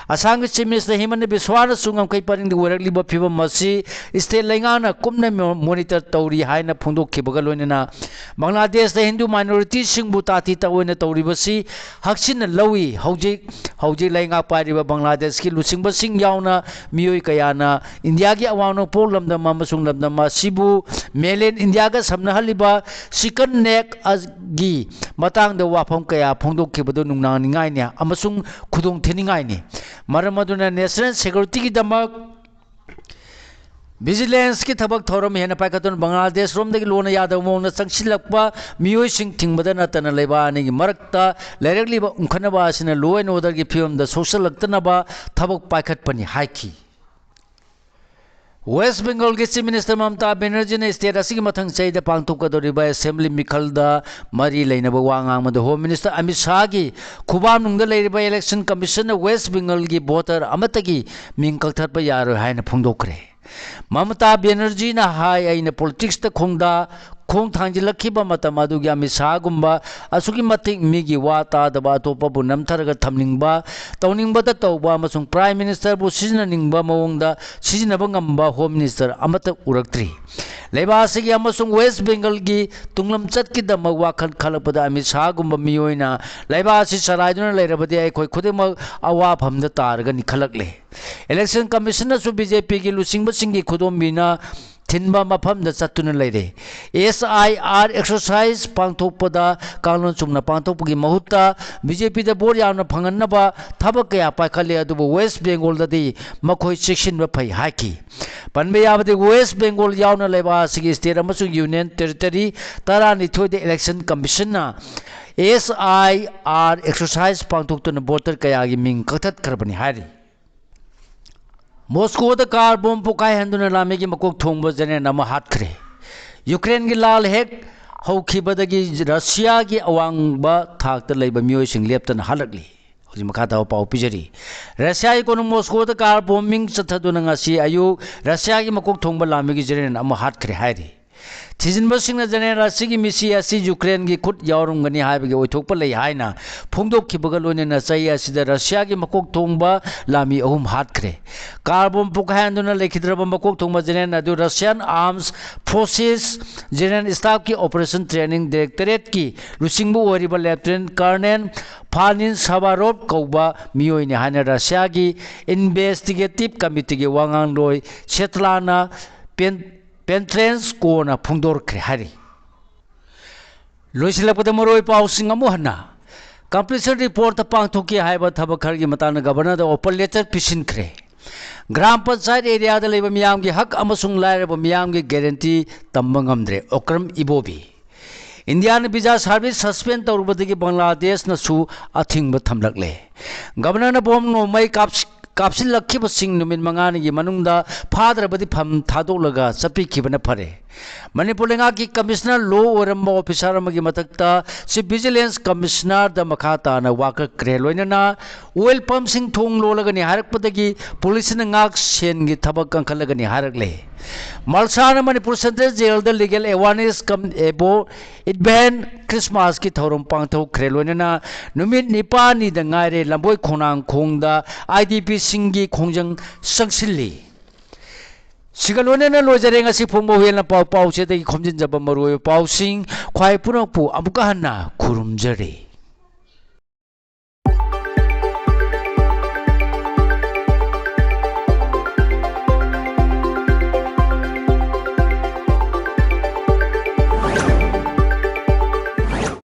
ꯑꯁꯥꯝꯒꯤ Chief Minister ꯍꯤꯃꯟꯇ ꯕꯤꯁ꯭ꯋꯥꯅꯁꯨ ꯉꯝꯈꯩ ꯄꯔꯤꯡꯗ ꯑꯣꯏꯔꯛꯂꯤꯕ ꯐꯤꯕꯝ ꯑꯁꯤ state ꯂꯩꯉꯥꯛꯅ ꯀꯨꯞꯅ monitor ꯇꯧꯔꯤ ꯍꯥꯏꯅ ꯐꯣꯡꯗꯣꯛꯈꯤꯕꯒ ꯂꯣꯏꯅꯅ ꯕꯪꯒ꯭ꯂꯥꯗꯦꯁꯇ ꯍꯤꯟꯗꯨ minorityꯁꯤꯡꯕꯨ ꯇꯥꯊꯤ ꯇꯥꯑꯣꯏꯅ ꯇꯧꯔꯤꯕꯁꯤ ꯍꯛꯆꯤꯟꯅ ꯂꯧꯏ꯫ ꯍꯧꯖꯤꯛ ꯍꯧꯖꯤꯛ ꯂꯩꯉꯥꯛ ꯄꯥꯏꯔꯤꯕ ꯕꯪꯒ꯭ꯂꯥꯗꯦꯁꯀꯤ ꯂꯨꯆꯤꯡꯕꯁꯤꯡ ꯌꯥꯎꯅ ꯃꯤꯑꯣꯏ ꯀꯌꯥꯅ ꯏꯟꯗꯤꯌꯥꯒꯤ ꯑꯋꯥꯡ ꯅꯣꯡꯄꯣꯛ ꯂꯝꯗꯝ ꯑꯃꯁꯨꯡ ꯂꯝꯗꯝ ꯑꯁꯤꯕꯨ mainland ꯏꯟꯗꯤꯌꯥꯒ ꯁꯝꯅꯍꯜꯂꯤꯕ chicken neckꯒꯤ ꯃꯇꯥꯡꯗ ꯋꯥꯐꯝ ꯀꯌꯥ ꯐꯣꯡꯗꯣꯛꯈꯤꯕꯗꯨ ꯅꯨꯡꯅꯥꯡꯅꯤꯡꯉꯥꯏꯅꯤ ꯑꯃꯁꯨꯡ ꯈꯨꯗꯣꯡ ꯊꯤꯅꯤꯡꯉꯥꯏꯅꯤ꯫ ꯃꯔꯝ ꯑꯗꯨꯅ national securityꯒꯤꯗꯃꯛ vigilanceꯀꯤ ꯊꯕꯛ ꯊꯧꯔꯝ ꯍꯦꯟꯅ ꯄꯥꯏꯈꯠꯇꯨꯅ ꯕꯪꯒ꯭ꯂꯥꯗꯦꯁꯔꯣꯝꯗꯒꯤ ꯂꯣꯟꯅ ꯌꯥꯗꯕ ꯃꯑꯣꯡꯗ ꯆꯪꯁꯤꯜꯂꯛꯄ ꯃꯤꯑꯣꯏꯁꯤꯡ ꯊꯤꯡꯕꯗ ꯅꯠꯇꯅ ꯂꯩꯕꯥꯛ ꯑꯅꯤꯒꯤ ꯃꯔꯛꯇ ꯂꯩꯔꯛꯂꯤꯕ ꯎꯪꯈꯠꯅꯕ ꯑꯁꯤꯅ law and orderꯒꯤ ꯐꯤꯕꯝꯗ ꯁꯣꯛꯆꯜꯂꯛꯇꯅꯕ ꯊꯕꯛ ꯄꯥꯏꯈꯠꯄꯅꯤ ꯍꯥꯏꯈꯤ꯫ West Bengalꯒꯤ Chief Minister ꯃꯃꯇꯥ ꯕꯦꯅꯔꯖꯤꯅ state ꯑꯁꯤꯒꯤ ꯃꯊꯪ ꯆꯍꯤꯗ ꯄꯥꯡꯊꯣꯛꯀꯗꯧꯔꯤꯕ assembly ꯃꯤꯈꯜꯗ ꯃꯔꯤ ꯂꯩꯅꯕ ꯋꯥ ꯉꯥꯡꯕꯗ Home Minister ꯑꯃꯤꯠ ꯁꯥꯍꯒꯤ ꯈꯨꯕꯥꯝꯅꯨꯡꯗ ꯂꯩꯔꯤꯕ election commissionꯅ West Bengalꯒꯤ voter ꯑꯃꯠꯇꯒꯤ ꯃꯤꯡ ꯀꯛꯊꯠꯄ ꯌꯥꯔꯣꯏ ꯍꯥꯏꯅ ꯐꯣꯡꯗꯣꯛꯈ꯭ꯔꯦ꯫ ꯃꯃꯇꯥ ꯕꯦꯅꯔꯖꯤꯅ ꯍꯥꯏ, "ꯑꯩꯅ politicsꯇ ꯈꯣꯡꯗꯥ ꯈꯣꯡ ꯊꯥꯡꯖꯤꯜꯂꯛꯈꯤꯕ ꯃꯇꯝ ꯑꯗꯨꯒꯤ ꯑꯃꯤꯠ ꯁꯥꯍꯒꯨꯝꯕ ꯑꯁꯨꯛꯀꯤ ꯃꯇꯤꯛ ꯃꯤꯒꯤ ꯋꯥ ꯇꯥꯗꯕ, ꯑꯇꯣꯞꯄꯕꯨ ꯅꯝꯊꯔꯒ ꯊꯝꯅꯤꯡꯕ, ꯇꯧꯅꯤꯡꯕꯇ ꯇꯧꯕ ꯑꯃꯁꯨꯡ Prime Ministerꯕꯨ ꯁꯤꯖꯤꯟꯅꯅꯤꯡꯕ ꯃꯑꯣꯡꯗ ꯁꯤꯖꯤꯟꯅꯕ ꯉꯝꯕ Home Minister ꯑꯃꯠꯇ ꯎꯔꯛꯇ꯭ꯔꯤ꯫ ꯂꯩꯕꯥꯛ ꯑꯁꯤꯒꯤ ꯑꯃꯁꯨꯡ West Bengalꯒꯤ ꯇꯨꯡꯂꯝꯆꯠꯀꯤꯗꯃꯛ ꯋꯥꯈꯜ ꯈꯜꯂꯛꯄꯗ ꯑꯃꯤꯠ ꯁꯥꯍꯒꯨꯝꯕ ꯃꯤꯑꯣꯏꯅ ꯂꯩꯕꯥꯛ ꯑꯁꯤ ꯆꯂꯥꯏꯗꯨꯅ ꯂꯩꯔꯕꯗꯤ ꯑꯩꯈꯣꯏ ꯈꯨꯗꯤꯡꯃꯛ ꯑꯋꯥꯐꯝꯗ ꯇꯥꯔꯒꯅꯤ" ꯈꯜꯂꯛꯂꯦ꯫ Election Commissionꯅꯁꯨ BJPꯒꯤ ꯂꯨꯆꯤꯡꯕꯁꯤꯡꯒꯤ ꯈꯨꯗꯣꯝꯕꯤꯅ ꯊꯤꯟꯕ ꯃꯐꯝꯗ ꯆꯠꯇꯨꯅ ꯂꯩꯔꯦ꯫ SIR exercise ꯄꯥꯡꯊꯣꯛꯄꯗ ꯀꯥꯡꯂꯣꯟ ꯆꯨꯝꯅ ꯄꯥꯡꯊꯣꯛꯄꯒꯤ ꯃꯍꯨꯠꯇ BJPꯗ vote ꯌꯥꯝꯅ ꯐꯪꯍꯟꯅꯕ ꯊꯕꯛ ꯀꯌꯥ ꯄꯥꯏꯈꯠꯂꯤ, ꯑꯗꯨꯕꯨ West Bengalꯗꯗꯤ ꯃꯈꯣꯏ ꯆꯦꯛꯁꯤꯟꯕ ꯐꯩ ꯍꯥꯏꯈꯤ꯫ ꯄꯟꯕ ꯌꯥꯕꯗꯤ, West Bengal ꯌꯥꯎꯅ ꯂꯩꯕꯥꯛ ꯑꯁꯤꯒꯤ state ꯑꯃꯁꯨꯡ union territory ꯇꯔꯥꯅꯤꯊꯣꯏꯗ election commissionꯅ SIR exercise ꯄꯥꯡꯊꯣꯛꯇꯨꯅ voter ꯀꯌꯥꯒꯤ ꯃꯤꯡ ꯀꯛꯊꯠꯈ꯭ꯔꯕꯅꯤ ꯍꯥꯏꯔꯤ꯫ ꯃꯣꯁꯀꯣꯗ car bomb ꯄꯣꯈꯥꯏꯍꯟꯗꯨꯅ ꯂꯥꯟꯃꯤꯒꯤ ꯃꯀꯣꯛ ꯊꯣꯡꯕ general ꯑꯃ ꯍꯥꯠꯈ꯭ꯔꯦ꯫ ꯌꯨꯀ꯭ꯔꯦꯟꯒꯤ ꯂꯥꯜ ꯍꯦꯛ ꯍꯧꯈꯤꯕꯗꯒꯤ ꯔꯁꯤꯌꯥꯒꯤ ꯑꯋꯥꯡꯕ ꯊꯥꯛꯇ ꯂꯩꯕ ꯃꯤꯑꯣꯏꯁꯤꯡ ꯂꯦꯞꯇꯅ ꯍꯥꯠꯂꯛꯂꯤ꯫ ꯍꯧꯖꯤꯛ ꯃꯈꯥ ꯇꯥꯕ ꯄꯥꯎ ꯄꯤꯖꯔꯤ꯫ ꯔꯁꯤꯌꯥꯒꯤ ꯀꯣꯅꯨꯡ ꯃꯣꯁꯀꯣꯗ car bombing ꯆꯠꯊꯗꯨꯅ ꯉꯁꯤ ꯑꯌꯨꯛ ꯔꯁꯤꯌꯥꯒꯤ ꯃꯀꯣꯛ ꯊꯣꯡꯕ ꯂꯥꯟꯃꯤꯒꯤ general ꯑꯃ ꯍꯥꯠꯈ꯭ꯔꯦ ꯍꯥꯏꯔꯤ꯫ ꯊꯤꯖꯤꯟꯕꯁꯤꯡꯅ ꯖꯦꯅꯦꯔꯦꯜ ꯑꯁꯤꯒꯤ ꯃꯤꯁꯤ ꯑꯁꯤ ꯌꯨꯀ꯭ꯔꯦꯟꯒꯤ ꯈꯨꯠ ꯌꯥꯎꯔꯝꯒꯅꯤ ꯍꯥꯏꯕꯒꯤ ꯑꯣꯏꯊꯣꯛꯄ ꯂꯩ ꯍꯥꯏꯅ ꯐꯣꯡꯗꯣꯛꯈꯤꯕꯒ ꯂꯣꯏꯅꯅ ꯆꯍꯤ ꯑꯁꯤꯗ ꯔꯁꯤꯌꯥꯒꯤ ꯃꯀꯣꯛ ꯊꯣꯡꯕ ꯂꯥꯟꯃꯤ ꯑꯍꯨꯝ ꯍꯥꯠꯈ꯭ꯔꯦ꯫ ꯀꯥꯔ ꯕꯣꯝ ꯄꯣꯈꯥꯏꯍꯟꯗꯨꯅ ꯂꯩꯈꯤꯗ꯭ꯔꯕ ꯃꯀꯣꯛ ꯊꯣꯡꯕ ꯖꯦꯅꯦꯔꯦꯜ ꯑꯗꯨ Russian ꯑꯥꯔꯝꯁ forces general ꯁ꯭ꯇꯥꯐꯀꯤ operation training ꯗꯥꯏꯔꯦꯛꯇꯣꯔꯦꯠꯀꯤ ꯂꯨꯆꯤꯡꯕ ꯑꯣꯏꯔꯤꯕ ꯂꯦꯐꯇꯤꯅꯦꯟ ꯀꯔꯅꯦꯜ ꯐꯥꯅꯤꯟ ꯁꯥꯕꯥꯔꯣꯞ ꯀꯧꯕ ꯃꯤꯑꯣꯏꯅꯤ ꯍꯥꯏꯅ ꯔꯁꯤꯌꯥꯒꯤ ꯏꯟꯚꯦꯁꯇꯤꯒꯦꯇꯤꯚ ꯀꯃꯤꯇꯤꯒꯤ ꯋꯥꯉꯥꯡꯂꯣꯏ ꯁꯦꯇ꯭ꯂꯥꯅ ꯄꯦꯟ-, ꯄꯦꯟꯇ꯭ꯔꯦꯟꯁ ꯀꯣꯟꯅ ꯐꯣꯡꯗꯣꯔꯛꯈ꯭ꯔꯦ ꯍꯥꯏꯔꯤ꯫ ꯂꯣꯏꯁꯤꯜꯂꯛꯄꯗ ꯃꯔꯨꯑꯣꯏ ꯄꯥꯎꯁꯤꯡ ꯑꯃꯨꯛ ꯍꯟꯅ꯫ ꯀꯝꯄ꯭ꯂꯤꯁꯟ ꯔꯤꯄꯣꯔꯠꯇ ꯄꯥꯡꯊꯣꯛꯈꯤ ꯍꯥꯏꯕ ꯊꯕꯛ ꯈꯔꯒꯤ ꯃꯇꯥꯡꯗ ꯒꯕꯔꯅꯔꯗ ꯑꯣꯐꯔ ꯂꯦꯇꯔ ꯄꯤꯁꯤꯟꯈ꯭ꯔꯦ꯫ ꯒ꯭ꯔꯥꯝ ꯄꯟꯆꯥꯌꯠ ꯑꯦꯔꯤꯌꯥꯗ ꯂꯩꯕ ꯃꯤꯌꯥꯝꯒꯤ ꯍꯛ ꯑꯃꯁꯨꯡ ꯂꯥꯏꯔꯕ ꯃꯤꯌꯥꯝꯒꯤ ꯒꯦꯔꯦꯟꯇꯤ ꯇꯝꯕ ꯉꯝꯗ꯭ꯔꯦ, ꯑꯣꯀ꯭ꯔꯝ ꯏꯕꯣꯕꯤ꯫ ꯏꯟꯗꯤꯌꯥꯅ ꯚꯤꯖꯥ ꯁꯥꯔꯚꯤꯁ ꯁꯁꯄꯦꯟ ꯇꯧꯔꯨꯕꯗꯒꯤ ꯕꯪꯒ꯭ꯂꯥꯗꯦꯁꯅꯁꯨ ꯑꯊꯤꯡꯕ ꯊꯝꯂꯛꯂꯦ꯫ ꯒꯕꯔꯅꯔꯅ ꯕꯣꯝ ꯅꯣꯡꯃꯩ ꯀꯥꯞꯁꯤ-, ꯀꯥꯞꯁꯤꯜꯂꯛꯈꯤꯕꯁꯤꯡ ꯅꯨꯃꯤꯠ ꯃꯉꯥꯅꯤꯒꯤ ꯃꯅꯨꯡꯗ ꯐꯥꯗ꯭ꯔꯕꯗꯤ ꯐꯝ ꯊꯥꯗꯣꯛꯂꯒ ꯆꯠꯄꯤꯈꯤꯕꯅ ꯐꯔꯦ꯫ ꯃꯅꯤꯄꯨꯔ ꯂꯩꯉꯥꯛꯀꯤ ꯀꯃꯤꯁꯅꯔ ꯂꯣ ꯑꯣꯏꯔꯝꯕ ꯑꯣꯐꯤꯁꯥꯔ ꯑꯃꯒꯤ ꯃꯊꯛꯇ ꯆꯤꯐ ꯚꯤꯖꯤꯂꯦꯟꯁ ꯀꯃꯤꯁꯅꯔꯗ ꯃꯈꯥ ꯇꯥꯅ ꯋꯥꯀꯠꯈ꯭ꯔꯦ꯫ ꯂꯣꯏꯅꯅ ꯑꯣꯏꯜ ꯄꯝꯁꯤꯡ ꯊꯣꯡ ꯂꯣꯜꯂꯒꯅꯤ ꯍꯥꯏꯔꯛꯄꯗꯒꯤ ꯄꯨꯂꯤꯁꯅ ꯉꯥꯛ ꯁꯦꯟꯒꯤ ꯊꯕꯛ ꯀꯟꯈꯠꯂꯒꯅꯤ ꯍꯥꯏꯔꯛꯂꯦ꯫ ꯃꯜꯁꯥꯅ ꯃꯅꯤꯄꯨꯔ ꯁꯦꯟꯇ꯭ꯔꯦꯜ ꯖꯦꯜꯗ ꯂꯤꯒꯦꯜ ꯑꯦꯋꯥꯔꯅꯦꯁ ꯀꯝ ꯑꯦꯕꯣ ꯏꯚꯦꯟ ꯈ꯭ꯔꯤꯁꯃꯥꯁꯀꯤ ꯊꯧꯔꯝ ꯄꯥꯡꯊꯣꯛꯈ꯭ꯔꯦ꯫ ꯂꯣꯏꯅꯅ ꯅꯨꯃꯤꯠ ꯅꯤꯄꯥꯜꯅꯤꯗ ꯉꯥꯏꯔꯦ ꯂꯝꯕꯣꯏ ꯈꯣꯡꯅꯥꯡ ꯈꯣꯡꯗ ꯑꯥꯏ ꯗꯤ ꯄꯤꯁꯤꯡꯒꯤ ꯈꯣꯡꯖꯪ ꯆꯪꯁꯤꯜꯂꯤ꯫ ꯁꯤꯒ ꯂꯣꯏꯅꯅ ꯂꯣꯏꯖꯔꯦ ꯉꯁꯤ ꯐꯣꯡꯕ ꯍꯨꯏꯌꯦꯟ ꯂꯥꯟꯄꯥꯎ ꯄꯥꯎꯆꯦꯗꯒꯤ ꯈꯣꯝꯖꯤꯟꯖꯕ ꯃꯔꯨꯑꯣꯏꯕ ꯄꯥꯎꯁꯤꯡ꯫ ꯈ꯭ꯋꯥꯏ ꯄꯨꯝꯅꯃꯛꯄꯨ ꯑꯃꯨꯛꯀ ꯍꯟꯅ ꯈꯨꯔꯨꯝꯖꯔꯤ꯫